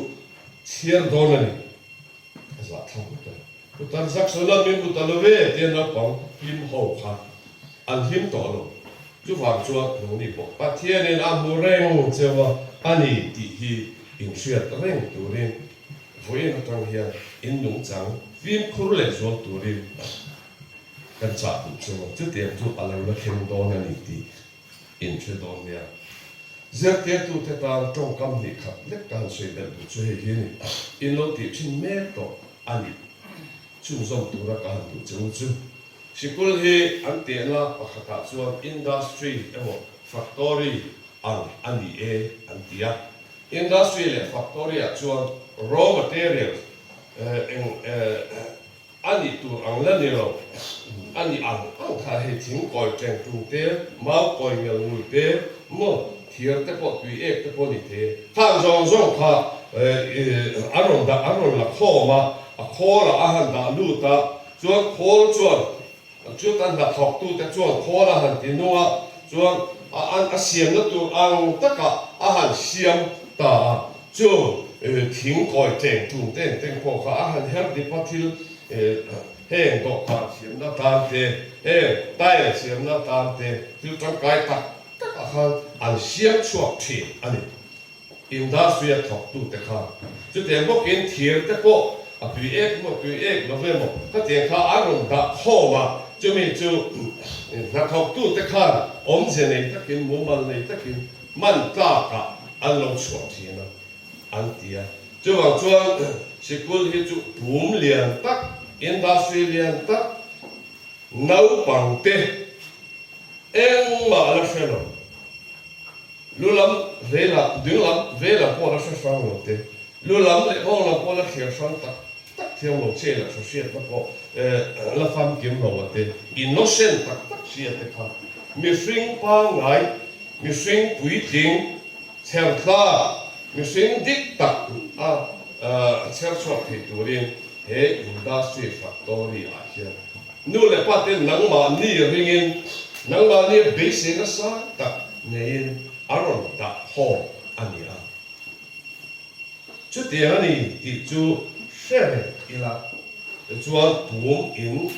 chhiar dawn a ni. A zahthlak ngawt a ni. Putar Jackson-a min hmu ta lo ve tia naupang hlim ho kha an hlim tawh lo. Chuvang chuan nangni pawh Pathianin a hmu reng cheu a a ni tih hi inhriat reng turin vawiin atang hian in nungchang fimkhur leh zual turin kan chah duh cheu a, chutiang chu a lo la thleng dawn a ni tih inhre dawn nia. Zirtirtute tan tawngkam hnih khat lek ka han sawi belh duh chu hei hi a ni. In lo tih thin mek tawh a ni. Chhunzawm tura ka han duh che u chu. Sikul hi an tehna pakhatah chuan industry emaw factory ang a ni e an ti a. Industry leh factory-ah chuan raw materials eng A nih tur ang la ni lo. A nih ang ang kha hei thing kawi teng tung te, mau kawi ngel ngul te, maw thir te pawh tui ek te pawh ni thei e. Khang zawng zawng kha an rawn dah an rawn la khawm a, a khawl ah a han dah lut a, chuan khawl chuan Chuta hnathawktute chuan khawl a han ti nung a, chuan a an a siamna tur ang takah a han siam ta a. Chu thing kawi tleng tlung teng teng pawh kha a han her dip a, thil heng dawhkan siamna tan te, heng tile siamna tan te, thil tangkai tak takah khan an siam chhuak thin a ni. Industry a thawktute kha chutiang bawkin thir te pawh a tui ek maw tui ek lo ve maw khatiang kha an rawn dah khawm a, chumi chu hnathawktute khan awmze nei takin mumal nei takin man tlakah an lo chhuah thin a an ti a. Chuvang chuan sikul hi chu pum lian tak, industry lian tak, naupangte engmah la hre lo. Lu lam vei lam, ding lam vei lam pawh la hre hrang lo te, lu lam leh nghawng lam pawh la thliar hrang tak tak thiam lo che leh hre hriatna pawh la famkim lo a te, innocent tak tak hria te kha mihring pangngai, mihring puitling, chher tlak, mihring dik tak a chher chhuak thei turin he industry factory ah hian Nu leh pa ten nangmahni ringin, nangmahni beisei nasa tak neiin a rawn dah khawm a ni a. Chutiang a ni tih chu hre reng ila, tichuan pum in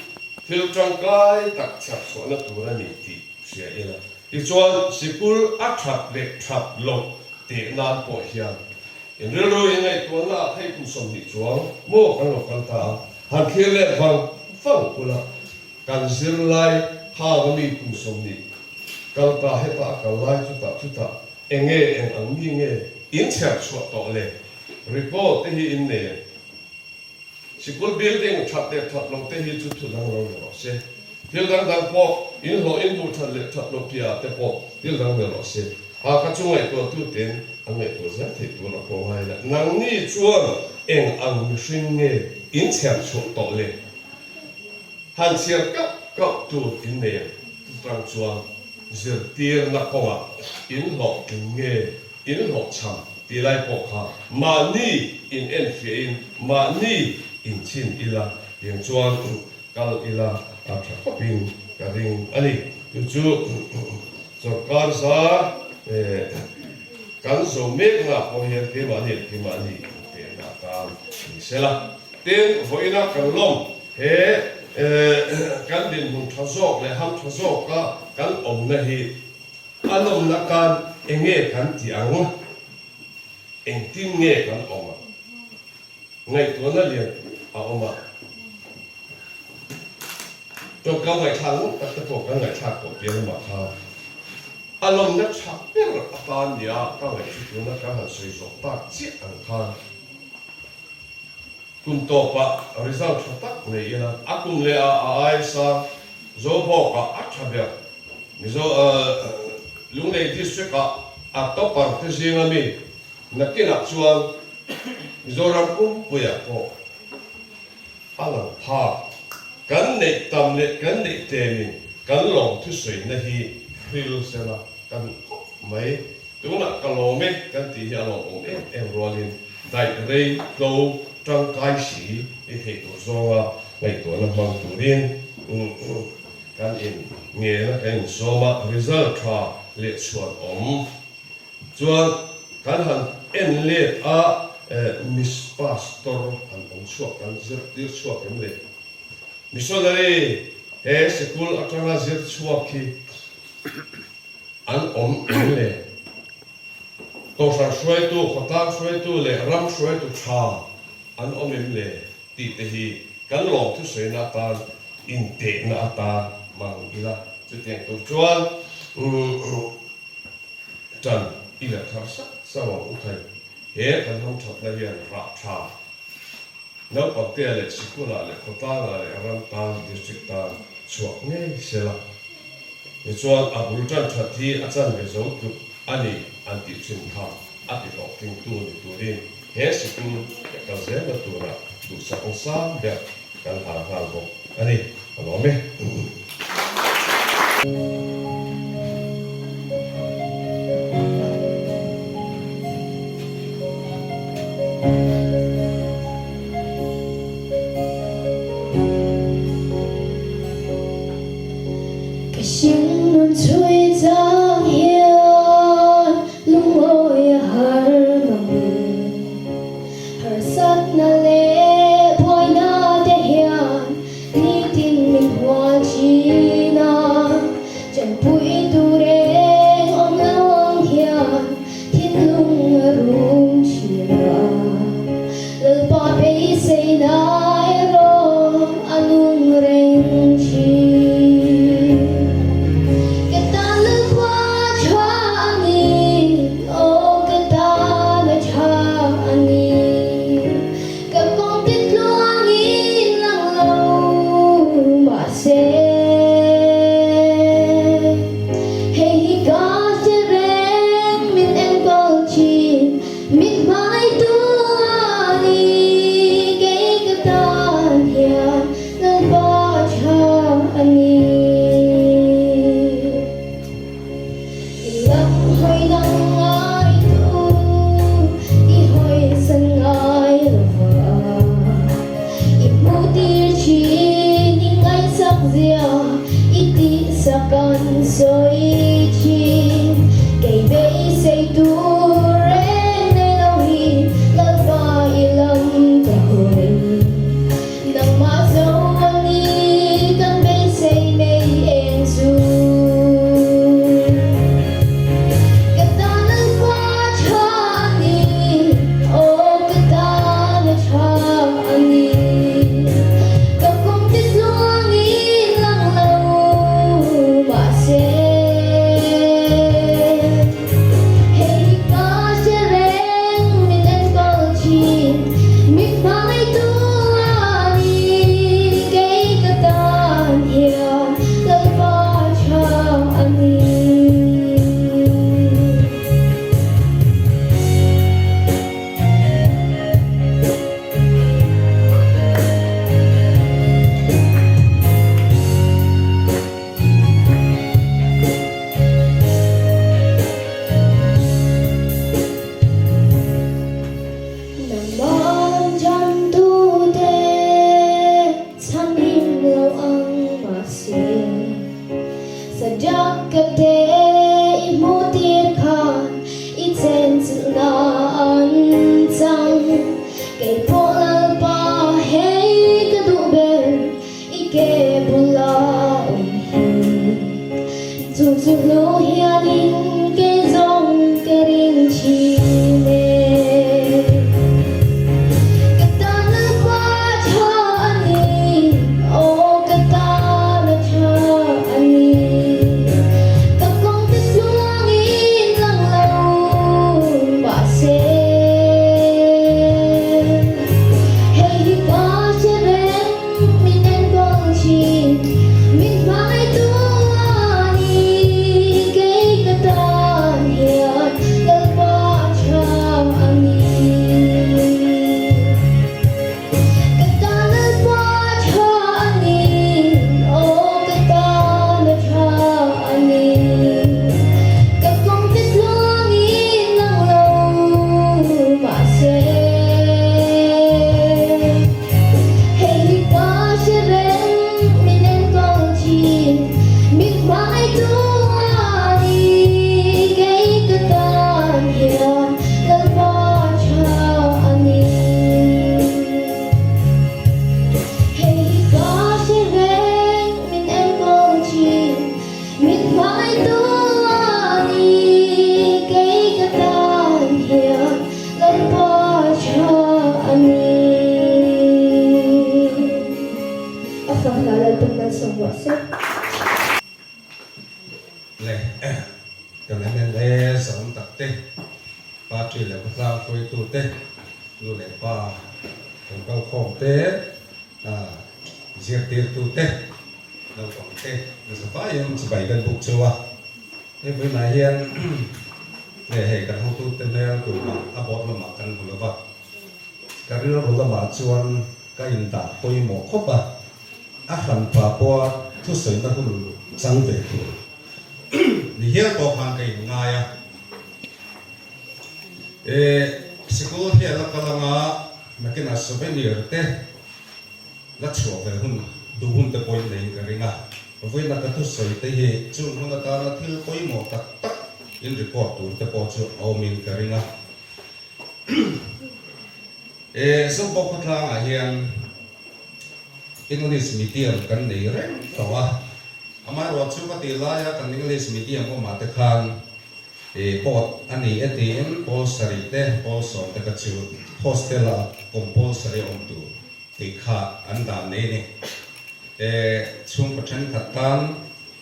thil tangkai tak chhiar chhuahna tur a ni tih hria ila. Tichuan sikul a that leh that loh teh nan pawh hian In rilru in ngaihtuahna ah phei kum 20 chuang maw kan lo kal ta a, han thlir leh vang vang ula, kan zirlai khang a mi kum 20 kal ta heta a kal lai chutah chutah eng nge eng ang mi nge in chher chhuah tawh le report te hi in nei em? Sikul building that leh that lo te hi chu thu dang lo ni rawh se. Thil dang dang pawh in hlawh in hmuh that leh that lo piah ah te pawh thil dang ni rawh se. Hakha chu ngaihtuah tu ten an ngaihtuah zel theih tur a pawh ngai la. Nangni chuan eng ang mihring nge in chher chhuah tawh le? Han chhiar kauh kauh tur in nei ang. Chutang chuan zirtirna kawngah in hlawhtling nge in hlawhchham tih lai pawh kha mahni in enfiahin mahni in chhin ila tiang chuan kal ila a tha khawpin ka ring a ni. Chu chu sawrkar zar kan zo mekna pawh hian keimahni leh keimahni intehna atan ni sela. Tin, vawiina kan lawm he kan dinhmun tha zawk leh ham tha zawka kan awmna hi A nawmna tan eng nge kan tih ang? Engtin nge kan awm ang? Ngaihtuahna lian a awm a. Tawngkau ngaihthlak ngawt tak te pawh kan ngaihthlak tawh pian lamah khan a nawmna tha ber atan nia ka ngaih chu tuna kan han sawi zawh tak chiah ang khan Kum tawpah result tha tak nei ila, a kum leh ah a ai sang Zobawkah a tha ber. Mizo Lunglei District ah a topper te zinga mi nakinah chuan Mizoram pumpuiah pawh a lang phak. Kan neih tam leh kan neih tlemin kan lawmthusawina hi hril sela. ka duh khawp mai. Tunah ka lawm e kan tih hi a lawmawm em em rualin daih rei tlo tangkai si ni thei tur zawnga ngaihtuahna hmang turin kan in ngena kan insawm a, result tha leh chhuan awm chuan kan han en let a, Miss Pastor han awm chhuak kan zirtir chhuak em le? Missionary he sikul atanga zir chhuak hi an awm em le? Kohhran hruaitu, khawtlang hruaitu leh ram hruaitu tha an awm em le? Tih te hi kan lawm thusawiina atan intehna atan hmang ila. Chutiang tur chuan ṭan i la thar sat sat ang u khai. He kan hamṭhatna hian rah ṭha Naupangtea leh sikulah leh khawtlangah leh ram tan, district tan chhuak ngei sela. Tichuan a bul tan that hi a chanve zo tluk a ni an tih thin kha a ti hlawhtlingtu ni turin he sikul leh kal zelna tura duhsak ang sang ber kan hlan nghal bawk a ni. Ka lawm e. Ka hringnun chhui chang hian lungawi a har mang e. Harsatna leh buaina te hian Nitin min hual thin a, chanpui tur eng awm lo ang hian thinlung a rum thin a. Lalpa beiseina erawh a nung reng thin. Ka tan Lalpa tha a ni, aw ka tan a tha a ni. Ka kawng ti tluangin lang lo mahse hei hi ka hre reng min enkawl thin min hmai tu a ni kei ka tan hian Lalpa tha a ni. I lam hawi dang ngai tu, i hawi san ngai lo va. I hmuh tir thin, i ngaihsak zia, i tihsak an sawi thin. Kei beisei tur reng nei lo hi Lalpa i lam ka hawi. Nangmah zo a ni kan beisei mai eng chu. Ka tan a hma tha a ni, aw ka tan a tha a ni. Ka kawng te tluangin lang lo mahse. Hei hi ka hre reng min enkawl thin, min hmangaihtu a ni. Kei ka tan hian Lalpa tha a ni. Nangmah chantute chhan him lo ang mahse Sadak ka te i hmuh tir khan i chenchilhna an chang Kei pawh Lalpa hei ka duh ber I ke bula awm hi chu chu hnu hianin kei zawng ka ring thin e. Ka tan a hma tha a ni, aw ka tan a tha a ni. Ka kawng te tluangin lang lo mahse. Hei hi ka hre reng. Min enkawl thin, min hmangaihtu a ni, kei ka tan. hmunah Lalpan malsawm rawh se. Le kan mla zawm tak te, party leh khawtlang hruaitu te, nu leh pa kan kalkhawm te, zirtirtu te, naupang te zavaiin chibai kan buk cheu a. Hei vawiinah hian nge hei kan hotute hmel tumah a board lamah kan hmu lo va, ka rilru lamah chuan ka indah pawimawh khawp a, a hranpa pawha thusawina hun chang ve tur ni hial pawh khan ka inngai a. E sikul hi a la kal anga nakinah souvenir te la chhuah ve hun duh hun te pawhin neiin ka ring a. Vawiina ka thusawi te hi chung hun atana thil pawimawh tak tak in record tur te pawh chu a awmin ka ring a. E Zobawk khawtlangah hian English medium kan nei reng tawh a, amaherawh chu ka tih laia kan English medium awmah te khan E pawt a ni e tiin pawl sarih te pawl sawm te kha chu hostel a compulsory awm tur tih kha an dan nei a ni. E chhungkaw thenkhat tan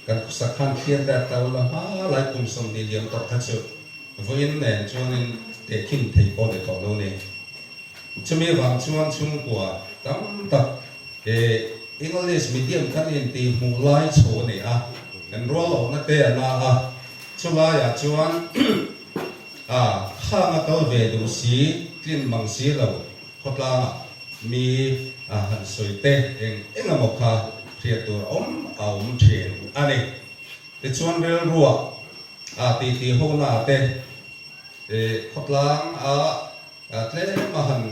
kan khawsak khan thlir dat ta ula hma lai kum 20 liam tawh kha chu vawiin nen chuanin tehkhin thei pawh ni tawh lo ni. Chumi vang chuan chhungkua tam tak e English medium kan intih hmuh lai chho a ni a, kan rual lohna te a na a, chulaiah chuan a khang a kal ve duh si, tlin mang si lo khawtlangah mi a han sawi te eng eng emaw kha hriat tur awm a awm thin a ni. Tichuan rilruah a titi hona te e khawtlang a Tlem a han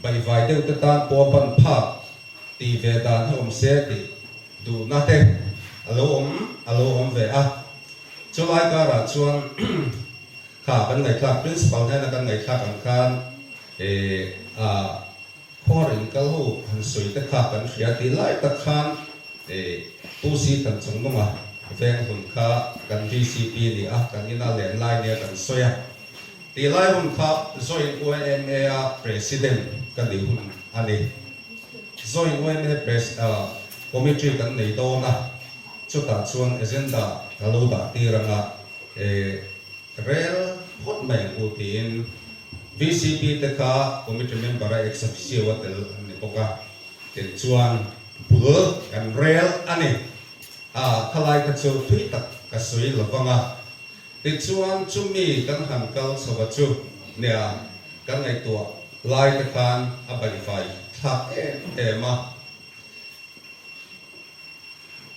baihvai deuh te tan pawh a ban phak tih ve dan hi awm se tih duhna te a lo awm a lo awm ve a. Chulai karah chuan kha kan ngaihthlak principal hnena kan ngaihthlak ang khan a khuar inkal ho han sawi te kha kan hria tih lai tak khan Pu Si Than Chungnunga veng hun kha kan VCP ni a, kan ina len lai nia kan sawi a. Tih lai hun kha Joint YMA a President ka nih hun a ni. Joint YMA Pres Committee kan nei dawn a, chutah chuan agenda ka lo dah tir anga rel phawt mai ang u tiin VCP te kha Committee member a ex officio a tel an ni bawk a, tin chuan bul kan rel a ni. A khalai kha chu thui tak ka sawi lo vang a. Tichuan chumi kan han kal chho a chu nia kan ngaihtuah lai te khan a baihvai thlak em em a.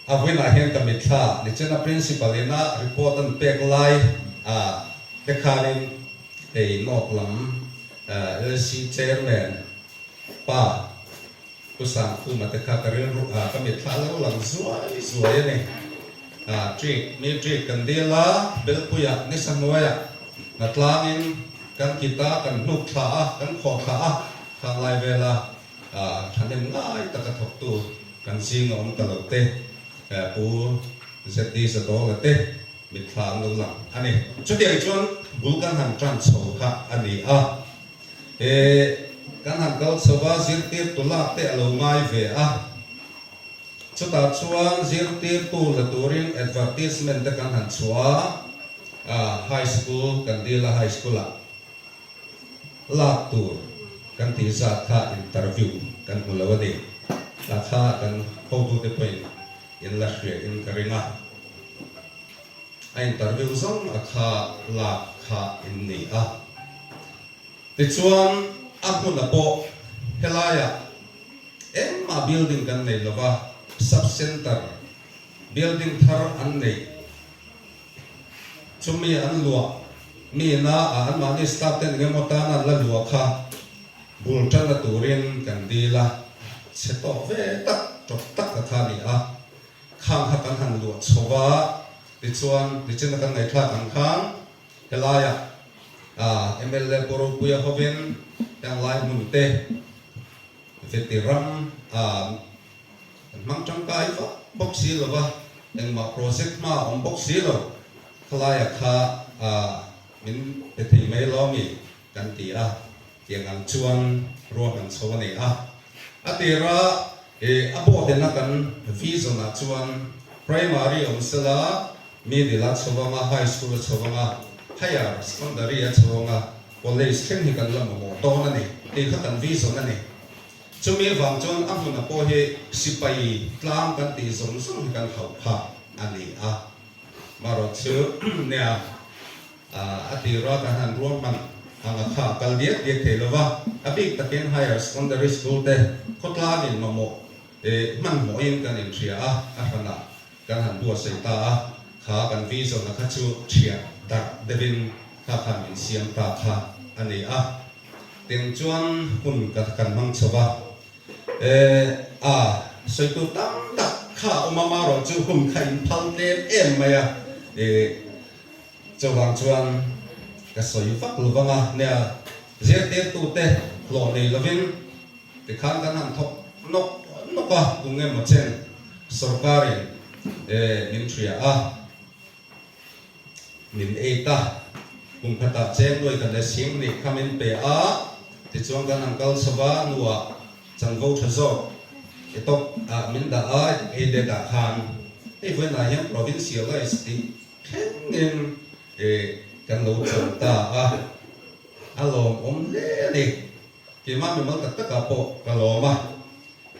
A vawiinah hian ka mitthla nichina Principal ina report an pek lai a te khanin hei North lam LC Chairman pa Pu Sangkhuma te kha ka rilru ah ka mitthla a lo lang zuai zuai a ni. Ah ṭik, mi ṭik kan dil a, Belpuiah nisa hnuaiah hnatlangin kan kit a, kan hnuk thla a, kan khawh thla a, khang lai vela ah thahnem ngai taka thawktu kan zing a awm ta lo te, Pu ZD Zadawla te mitthla an lo lang a ni. Chutiang chuan bul kan han ṭan chho kha a ni a. He kan han kal chho a, zirtirtu lak te a lo ngai ve a. Chutah chuan zirtirtu la turin advertisement te kan han chhuah a, high school kan dil a, high school ah lak tur kan tih zat kha interview kan hmu lo a ni. Tah kha kan hotute pawhin in la hria in ka ring a. A interview zawng a kha lak kha in ni a. Tichuan a hmun a pawh helaiah engmah building kan nei lo va, sub center building thar an neih chumi an luah mi na ah anmahni staff ten engemaw tan an la luah kha bul tanna turin kan dil a, chhe tawh ve tak tawp tak a kha a ni a. Khang kha kan han luah chho va, tichuan nichina kan ngaihthlak ang khan helaiah mla Pu Ropuia hovin heng lai hmun te veti ram kan hmang tangkai vak bawk si lo va, engmah project hma a awm bawk si lo, khalaiah kha min pe thei mai lo mi kan ti a, tiang ang chuan ruahman chho a ni a. A tira. A board ina kan vision ah chuan primary awm sela, middle a chho anga, high school a chho anga, higher secondary a chho anga, college thleng hi kan la mamawh dawn a ni tih kha kan vision a ni. Chumi vang chuan a hmuna pawh hi sipai tlang kan tih zawng zawng hi kan hauh phah a ni a. Marawh chu nia. A tir a kan han ruahman ang a kha kal diak diak thei lo va, a bik takin Higher Secondary School te khawtlangin mamawh hmanhmawhin kan inhria a, a hranah kan han buatsaih ta a, kha kan vision a kha chu thiah darh deuhin kha khan min siam ta kha a ni a. Teng chuan hun ka kan hmang chho va, a sawitu tam tak kha a awm a, marawh chu hun kha inphal tlem em mai a. Chuvang chuan ka sawi vak lo vang a, nia zirtirtute hlawh nei lovin tikhan kan han thawk nawk nawk a, kum engemaw chen sorkarin min hria a, min ei ta, kum khatah cheng nuai khat leh sing hnih kha min pe a, tichuan kan han kal chho va, hnuah chanvo tha zawk i tawk ah min dah a, ei det ah khan hei vawiinah hian provincialize tih Thlengin kan lo chawlh ta a, a lawmawm hle a ni. Keimah mimal tak takah pawh ka lawm a,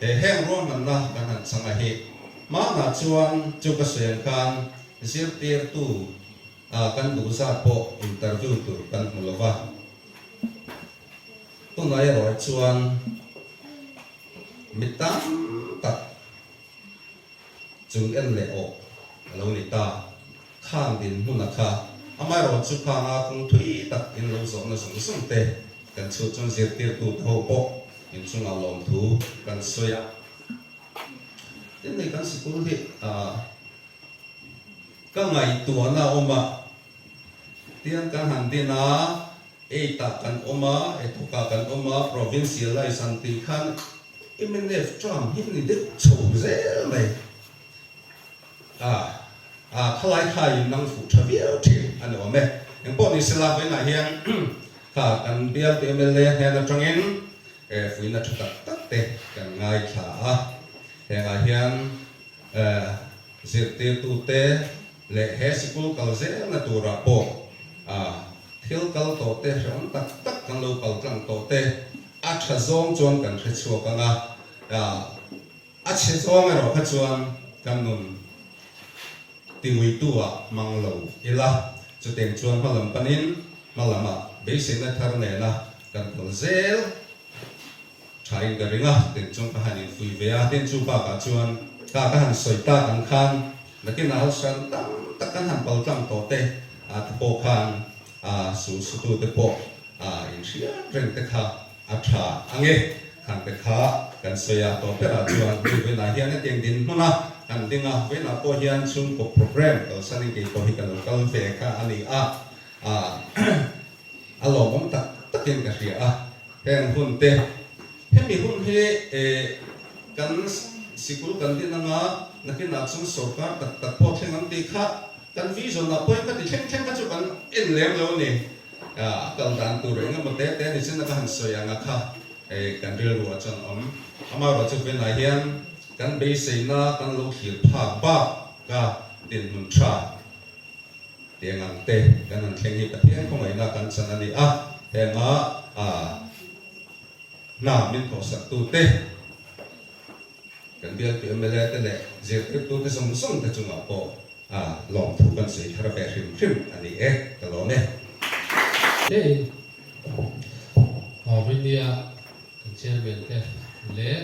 he heng ruahmanna kan han chang a hi. Hmanah chuan chu ka sawi ang khan zirtirtu kan duh zat pawh interview tur kan hmu lo va, tunah erawh chuan mi tam tak, Chung en leh awh a lo ni ta. Khang dinhmun a kha amaherawh chu khanga kawng thui tak in lo zawhna zawng zawng te kan chhut chuan zirtirtu te ho pawh inchungah lawmthu kan sawi a. Tin hei kan sikul hi ka ngaihtuahna a awm a, tiang kan han din a, eight ah kan awm a, ethawkah kan awm a, provincialize an tih khan Mnf term hi ni deuh chho zel mai a, a khalai kha in nang fuh tha viau thin a ni awm e. Engpawh ni sela vawiinah hian kha kan bialtu mla hnen atangin fuihna tha tak tak te kan ngaithla a, hengah hian zirtirtute leh he sikul kal zelna turah pawh Thil kal tawh te hrehawm tak tak kan lo kal tlang tawh te a tha zawng chuan kan hre chhuak ang a, a chhe zawng erawh kha chuan kan nun tinguitu ah hmang lo ila, chuteng chuan hmalam panin hmalam ah beiseina thar nena kan kal zel Thain ka ring a, tin chuan ka han infui ve a, tin chu bakah chuan ka ka han sawi tak ang khan nakinah hausa tam tak kan han pal tlang tawh te ah te pawh khan ah sul sutu te pawh ah inhriat reng te kha a tha ang e, khan te kha kan sawi a, tawh berah chuan hei vawiinah hian hetiang dinhmun a kan ding a, vawiinah pawh hian chhungkaw program kalsanin kei pawh hi ka lo kal ve kha a ni a, ah A lawmawm tak takin ka hria a, heng hun te, hemi hun hi kan sikul kan din anga nakinah chuan sorkar tak tak pawh thleng ang tih kha kan vision ah pawhin ka ti thleng thleng kha chu kan en lem lo a ni. A kal dan tur eng emaw te te ni chin a ka han sawi ang a kha kan rilru ah chuan awm. Amaherawh chu vawiinah hian kan beiseina kan lo thlir phak bak ka dinhmun tha. Tiang ang te kan han thleng hi Pathian khawngaihna kan chan a ni a, henga hna min thawhsaktu te, kan bialtu mla te leh zirtirtu te zawng zawng te chungah pawh lawmthu kan sawi thar ve hrim hrim a ni e, ka lawm e. Hlein Vawinia kan chairman te leh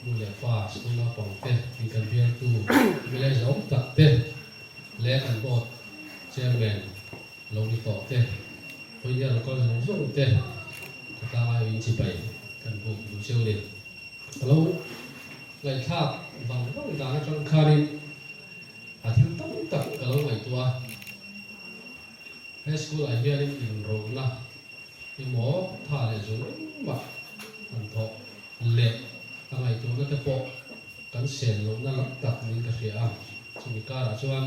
Nu leh pa, school naupang te, in kan bialtu mla zawng tak te leh kan board chairman lo ni tawh te, Pawihnia local zawng zawng te khawtlang aiawhin chibai kan buk duh cheu ni. Ka lo ngaihthlak vang vang dan atang khanin a thil tam tak ka lo ngaihtuah a, he school ah hianin inrawlhna emaw tha leh zawng engmah han thawh leh a ngaihtuahna te pawh kan sen lohna lam tak niin ka hria a, chumi karah chuan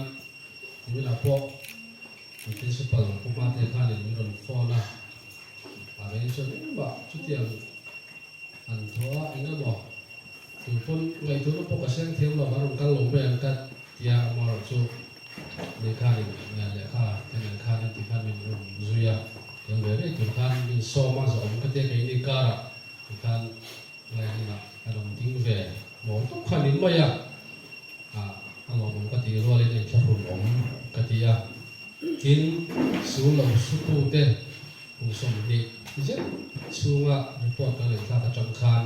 niminah pawh kan principal Pu Hmate khanin min rawn phone a, a rei chuan engmah chutiang an thaw a, engemaw. Tu pawn ngaihtuahna pawh ka seng thiam lo, a rawn kal lo mai ang ka tia amaherawhchu lehkhanin lehkha te nen khan inti khan min rawn zui a, tel ve rei tur khan min sawm a, zawhawm ka tia keini karah tikhan lai hmunah ka rawn ding ve mawl tawp kha ni mai a, a lawmawm ka tih rualin a inthlahrun awm ka ti a, tin sul lo sutute kum 20 zet chhunga report kan ngaihthlak atang khan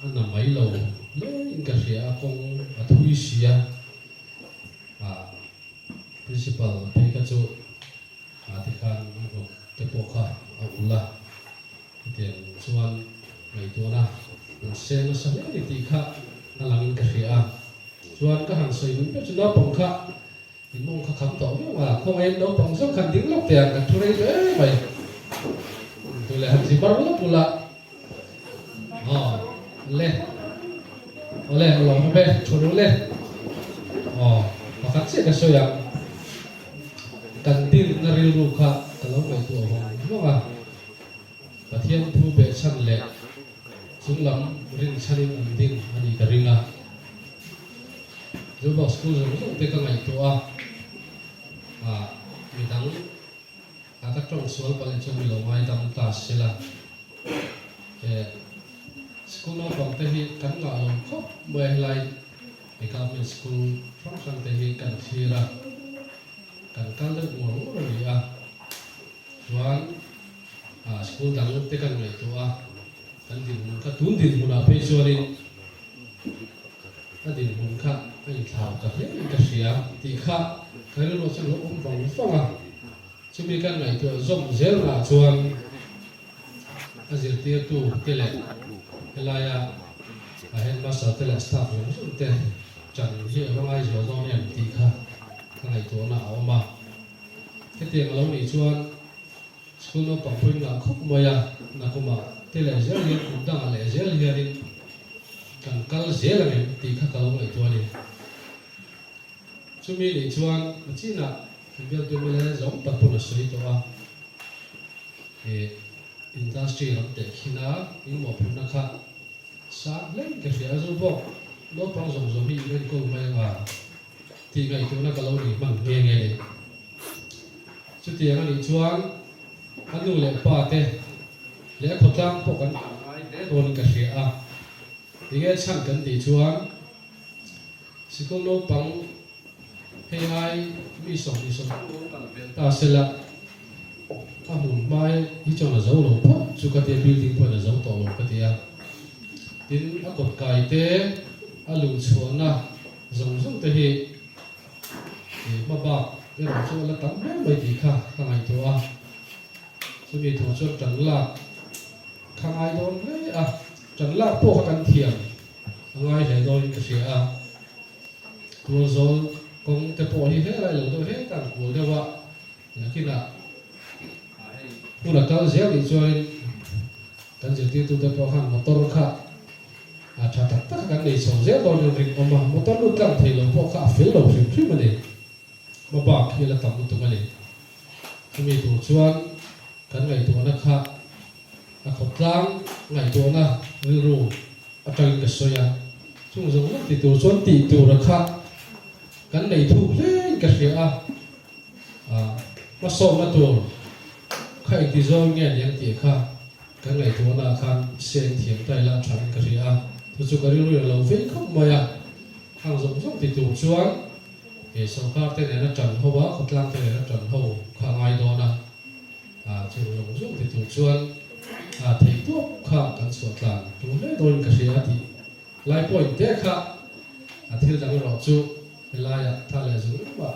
A na mai lo hle in ka hria a, kawng a thui si a, ah principal phei kha chu ah tikhan a hnawk te pawh kha a ulh a, hetiang chuan ngaihtuahna an seng nasa hle ni tih kha a lang in ka hria a, chuan ka han sawi duh ber chu naupang kha In mawng kha kham tawh viau a, khawngaiin naupang zawng khan ding lawk teh ang, kan thu rei tawh em mai. Duh leh han zi bar lawk ula. Aw, le. Awle, a lawm awm e, thu ru le. Aw, pakhat chiah ka sawi ang. Kan dinna rilru kha ka lo ngaihtuah vawng vawng a. Pathian thu behchhan leh chunglam rinchhanin an ding a nih ka ring a. Zobawk school zawng zawng te ka ngaihtuah a, ah midang a ka tawng sual palh in chuan mi lo ngaidam ta sela. Eh school naupang te hi kan ngah lo khawp mai a helai government school hrang hrang te hi kan thlir a, kan kal deuh ngawr ngawr a ni a. Chuan ah school dang te kan ngaihtuah a, kan dinhmun kha tun dinhmunah phei chuanin a dinhmun kha a inthlau ta hle in ka hria tih kha ka rilru chu lo awm vang vang a. Chumi kan ngaihtuah zawm zelnaah chuan a zirtirtu te leh helaia a headmaster te leh staff zawng zawng te chan hi a va ngaizual dawn em tih kha ka ngaihtuahna a awm a. Hetiang a lo nih chuan school naupang pawhin ngah khawp mai a, nakumah te leh zel hian kum dangah leh zel hianin kan kal zel ang em tih kha ka lo ngaihtuah a ni. Chumi nih chuan a chinah kan bialtu mla zawng tak pawn a sawi tawh a, ih industry lam tehkhin a inmawhphurhna kha Sang hleng ka hria zu bawk, naupang zawng zawng hi in enkawl mai anga tih ngaihtuahna ka lo nei hman nghe nghe ni. Chutiang a nih chuan a nu leh pa te leh a khawtlang pawh kan hmuh ngai hle dawnin ka hria a, tinge chhan kan tih chuan sikul naupang Hei ai mi 25 lo kal vel ta sela, a hmun hmai hi chuan a zo lo phawt chu ka tia, building pawhin a zo tawh lo ka tia. Tin, a kawt kai te, a luh chhuahna zawng zawng te hi hma bak erawh chu a la tam hle mai tih kha ka ngaihtuah a. Chumi thu chuan tan lak kha ngai dawn hle a, tan lak pawh kha kan thiam a ngai hle dawnin ka hria a. Tualzawl kawng te pawh hi helai lo deuh hetah an kual deuh a, nakinah hun a kal zel nih chuanin kan zirtirtute pawh khan motor kha a tha tak tak a kan nei chho zel dawn in ring awm a, motor lut tlang thei lo pawh kha a fel lo hrim hrim a ni, hmabak hi a la tam lutuk a ni. Chumi tur chuan kan ngaihtuahna kha a khawtlang ngaihtuahna rilru Atangin ka sawi a, chung zawng zawng ti tur chuan tih tura kha kan nei thuk hlein ka hria a, ah hmasawmna tur kha engti zawng nge ni ang tih kha kan ngaihtuahna ah khan seng thiam ta ila a thain ka hria a, chu chu ka rilru in a lo vei khawp mai a, khang zawng zawng ti tur chuan eh sorkar te nena tan ho a, khawtlang te nena tan ho kha a ngai dawn a. Ah chu zawng zawng ti tur chuan ah theih tawp kha kan chhuah tlan tur hle dawnin ka hria a tih lai point te kha a thil dang erawh chu helaiah tha leh zung lamah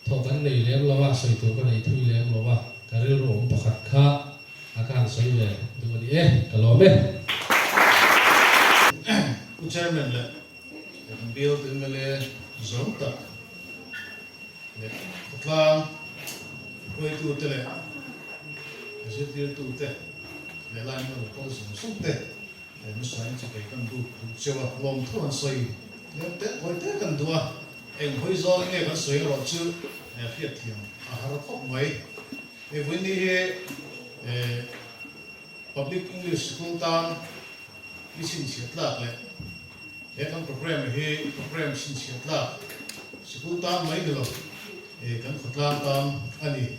thawh kan nei lem lo a, sawi tur ka nei thui lem lo a, ka rilru awm pakhat kha a ka han sawi ve duh a ni e, ka lawm e. Pu Chairman leh kan bialtu mla zawng tak leh khawtlang hruaitute leh zirtirtute leh lai hmun kawng zawng zawng te he nusain chu kei kan duh duh cheu a, lawmthu an sawi tlem te tawi te kan duh a, eng hawi zawng nge kan sawi erawh chu hriatthiam a har khawp mai. Hei vawiin hi Public English School tan i chhinchhiah tlak leh. He kan programme hi programme chhinchhiah tlak sikul tan mai ni lo, kan khawtlang tan a ni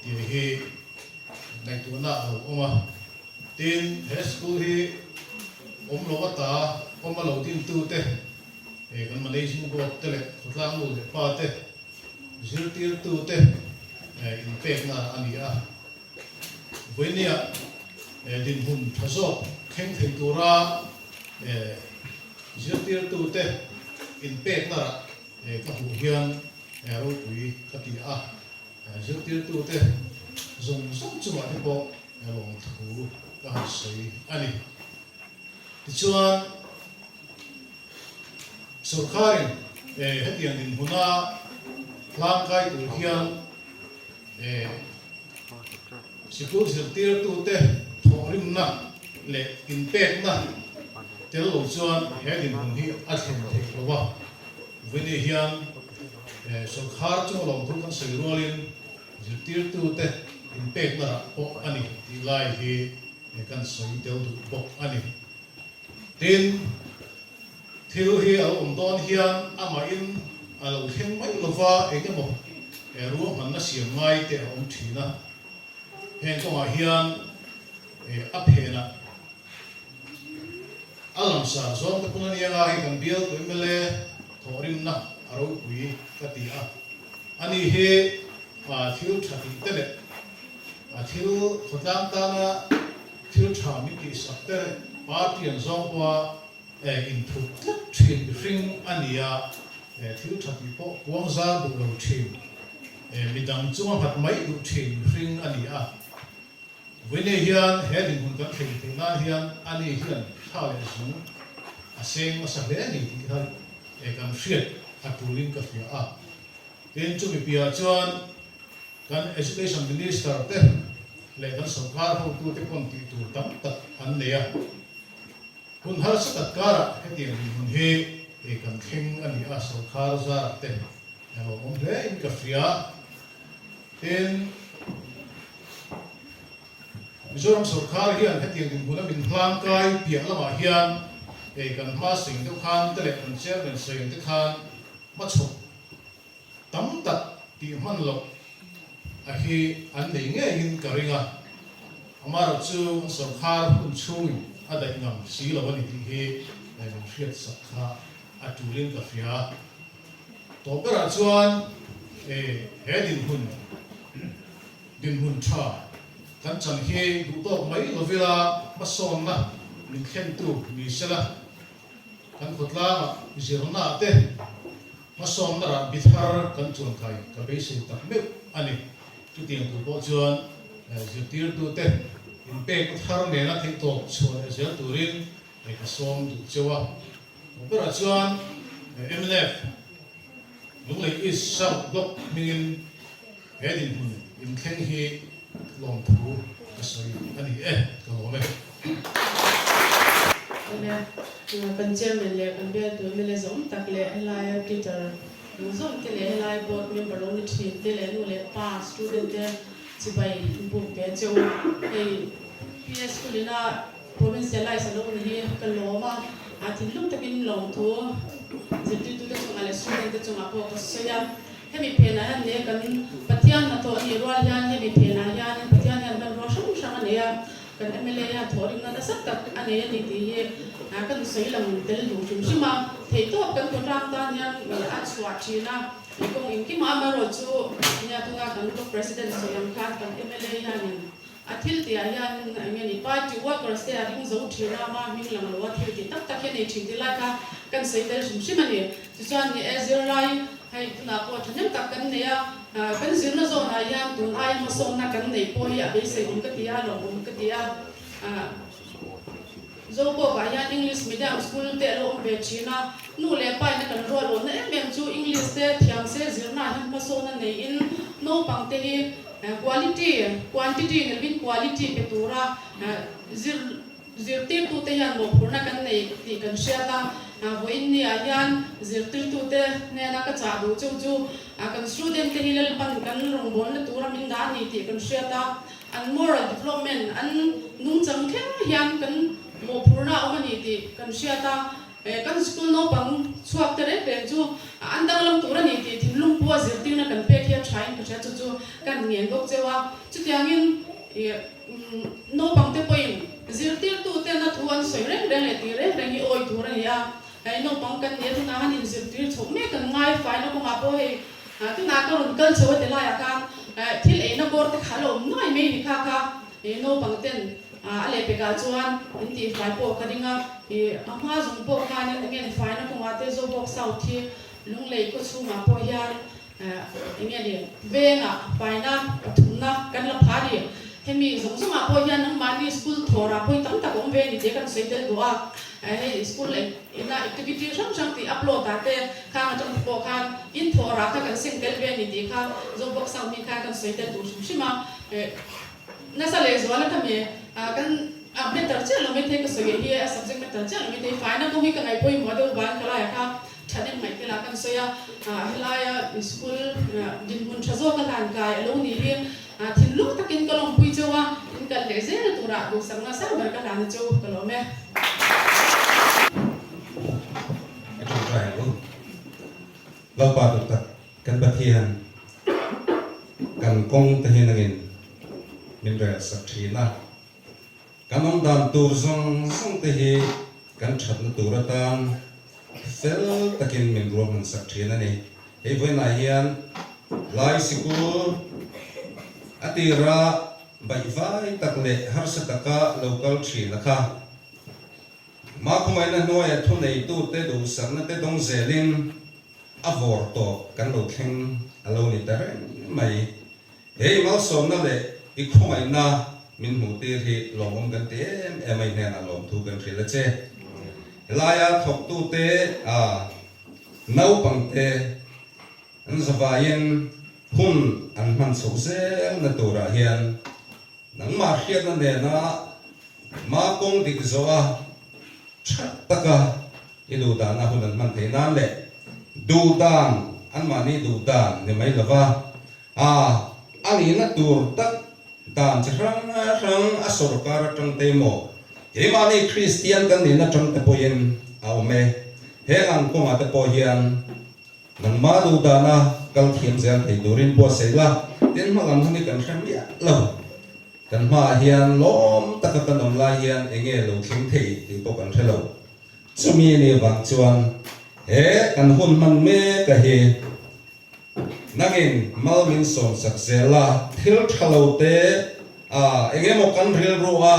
tih hi ngaihtuahna a lo awm a. Tin, he school hi awm lo ata awm a lo dintute, kan managing board te leh khawtlang nu leh pa te, zirtirtute inpekna a ni a. Vawinia dinhmun tha zawk thleng thei tura zirtirtute inpekna rah ka hmuh hian ropui ka ti a. Zirtirtute zawng zawng chungah te pawh lawmthu ka han sawi a ni. Tichuan, sorkarin hetiang dinhmuna hlangkai tur hian sikul zirtirtute thawhrimna leh inpekna tel lo chuan he dinhmun hi a thlen theih lo a. Vawini hian sorkar chunga lawmthu kan sawi rualin zirtirtute inpekna rah pawh a ni tih lai hi kan sawi tel duh bawk a ni. Tin, thil hi a lo awm dawn hian amahin a lo thleng mai lova eng emaw ruahmanna siam ngai te a awm thin a. Heng kawngah hian a phenah a langsar zawng te pawn a nia nga hei kan bial tu mla thawhrimna a ropui ka ti a. Ani hi thil tha tih te leh a thil khawtlang tana thil tha min tihsak te leh party an zawng pawha inthup tlat thin mihring a ni a, thil tha tih pawh puang zar duh lo thin, midang chunga nghat mai duh thin mihring a ni a. Vawiinei hian he dinhmun kan thleng theih nan hian ani hian thla leh zung a seng nasa hle a ni tih kha kan hriat a tulin ka hria a. Tin, chumi piahah chuan kan Education Minister te leh kan sorkar hotute pawn tih tur tam tak an nei a. Hun harsa tak karah hetiang dinhmun hi kan thleng a ni a, sorkar zarah te a lawmawm hle in ka hria. Tin, Mizoram sorkar hian hetiang dinhmuna min hlangkai piah lamah hian kan hma seng deuh khan te leh kan chairman sawi ang te khan hmachhawp tam tak tih hman loh a hi an nei ngeiin ka ring a, amaherawhchu an sorkar hun chhungin a daih ngam si lo a ni tih hi min hriatsak kha a tulin ka hria. Tawp berah chuan he dinhmun dinhmun tha kan chan hi duhtawk mai lovila hmasawnna min thlentu ni sela kan khawtlangah zirna te Hmasawnna rah bi thar kan chuankai ka beisei tak meuh a ni. Chutiang tur pawh chuan zirtirtute inpekna thar nena theihtawp chhuah leh zel turin ka sawm duh cheu a. Berah chuan mnf Lunglei East South Block hmingin he dinhmun inthleng hi lawmthu ka sawi a ni e, ka lawm e. Awle, kan chairman leh kan bialtu mla zawm tak leh helaia teacher zawng zawng te leh helai board member lo ni thin te leh nu leh pa student te chibai buk ve che u. Hei PS school ina provincialize a lo ni hi ka lawm a, a thinlung takin lawmthu zirtirtute chungah leh student te chungah pawh ka sawi a. Hemi phenah hian ne kan Pathian hnathawh a nih rual hian hemi phenah hian Pathian hian hmanrua hrang hrang a nei a, kan mla hian thawhrimna nasa tak a nei a ni tih hi kan sawi lang tel duh hrim hrim a. Theihtawp kan kawtlang tan hian a chhuah thin a, kawng engkimah amaherawhchu nia tunga kan Block President sawi ang khan kan mla hianin A thil tihah hian eng nge ni party workers te a ring zo thin a, ama hming lang lo a thil tih tak tak hi a nei thin tih lai kha kan sawi tel hrim hrim a ni. Tichuan ni e zirlai hei tunah pawh thahnem tak kan nei a, kan zirna zawnah hian tun aia hmasawnna kan neih pawh hi a beisei awm ka ti a, lawmawm ka ti a. Zopawkah hian English medium school te a lo awm ve thin a, nu leh pa ina kan rual awhna em em chu English te thiam se zirna ah hian hmasawn a neiin naupang te hi quality, quantity ni lovin quality pe tura zir zirtirtu te hian mawhphurhna kan nei tih kan hriat a, vawiin ni ah hian zirtirtu te hnena ka chah duh chu chu kan student te hi Lalpan kan rawngbawlna tura min dah a ni tih kan hriat a. An moral development, an nungchang thleng hian kan mawhphurhna a awm a ni tih kan hriat a. Kan school naupang chhuak te reng reng chu an danglam tur a ni tih thinlung pawh a zirtirna kan pek hi a tha in ka hria chu chu kan ngen bawk cheu a. Chutiangin naupang te pawhin zirtirtu ten a thu an sawi reng reng leh tih reng reng hi awi tur a ni a. Hei naupang kan nia tunah han inzirtir chhoh mek kan ngai faina kawngah pawh hei tunah ka rawn kal chho a ti laiah khan thil eina bawr te kha a la awm nuai mai ni kha kha naupang ten a lehpekah chuan in tihfai pawh ka ring a, a hma zawng pawh khanin eng nge faina kawngah te Zobawk South hi Lunglei khaw chhungah pawh hian Eng nge ni? Vengah faina pathumna kan la pha ni. Hemi zawng zawngah pawh hian nangmahni school thawrah pawh hi tam tak awm ve a ni tih kan sawi tel duh a. Hei school ina activity hrang hrang tih upload ah te khang atang te pawh khan in thawrah kha kan seng tel ve a ni tih kha Zobawk Sound mi khan kan sawi tel duh hrim hrim a. Nasa lehzuala ka mi kan matter chiah lo maithei ka sawi hi a subject matter chiah lo maithei faina kawng hi ka ngaihpawimawh deuh vang ka laiah kha Thahnem ngaih te lah kan sawi a, helaia school dinhmun tha zawk a hlan kai a lo nih hi thinlung takin ka lawmpui cheu a, in kal leh zel turah duhsakna sang ber ka hlan a cheu ka lawm e. Ka tawngtai ang u. Lalpa duh tak kan Pathian kan kawng te hi nangin min rel sak thin a. Kan awm dan tur zawng zawng te hi kan thatna tur atan fel takin min ruahman sak thin a ni. Hei vawiinah hian Lai sikul a tira baihvai tak leh harsa taka lo kal thin a kha. Hmakhawmahina hnuaia thuneitute duhsakna te dawng zelin a vawr tawp kan lo thleng a lo ni ta reng mai. He i malsawmna leh i khawngaihna min hmuh tir hi lawmawm kan ti em em a, i hnenah lawmthu kan hrilh a che. Helaia thawktute a naupangte an zavaiin hun an hman chhoh zelna turah hian nangmah hriatna nena hma kawng dik zawh a tha taka I duh dahna hun an hman theih nan leh duh dan, anmahni duh dan ni mai lova, a a nihna tur tak dan chi hrang hrang a sorkar atang te emaw, keimahni Kristian kan nihna atang te pawhin a awm e. Heng ang kawngah te pawh hian nangmah duh dana kal thiam zel thei turin buatsaih la, tin hmalam hun hi kan hre miah lo. Kan hmaah hian lawm taka kan awm lai hian enge lo thleng thei tih pawh kan hre lo. Chumi ni vang chuan he kan hun hman mek a hi nangin mal min sawm sak zel a, thil tha lo te a eng emaw kan rilru a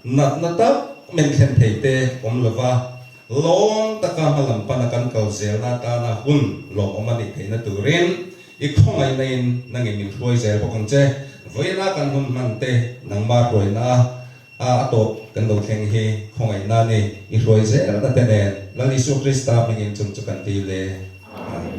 natna tak min thlen thei te awm lova, lawm taka hmalam pana kan kal zelna atana hun lawmawm a nih theihna turin i khawngaihna in nangin min hruai zel bawk ang che. Vawiina kan hun hman te nangmah hruaina a A a tawp kan lo thleng hi khawngaihna ni i hruai zelna te nen Lal Isua Krista hmingin chung chu kan ti le. Amen.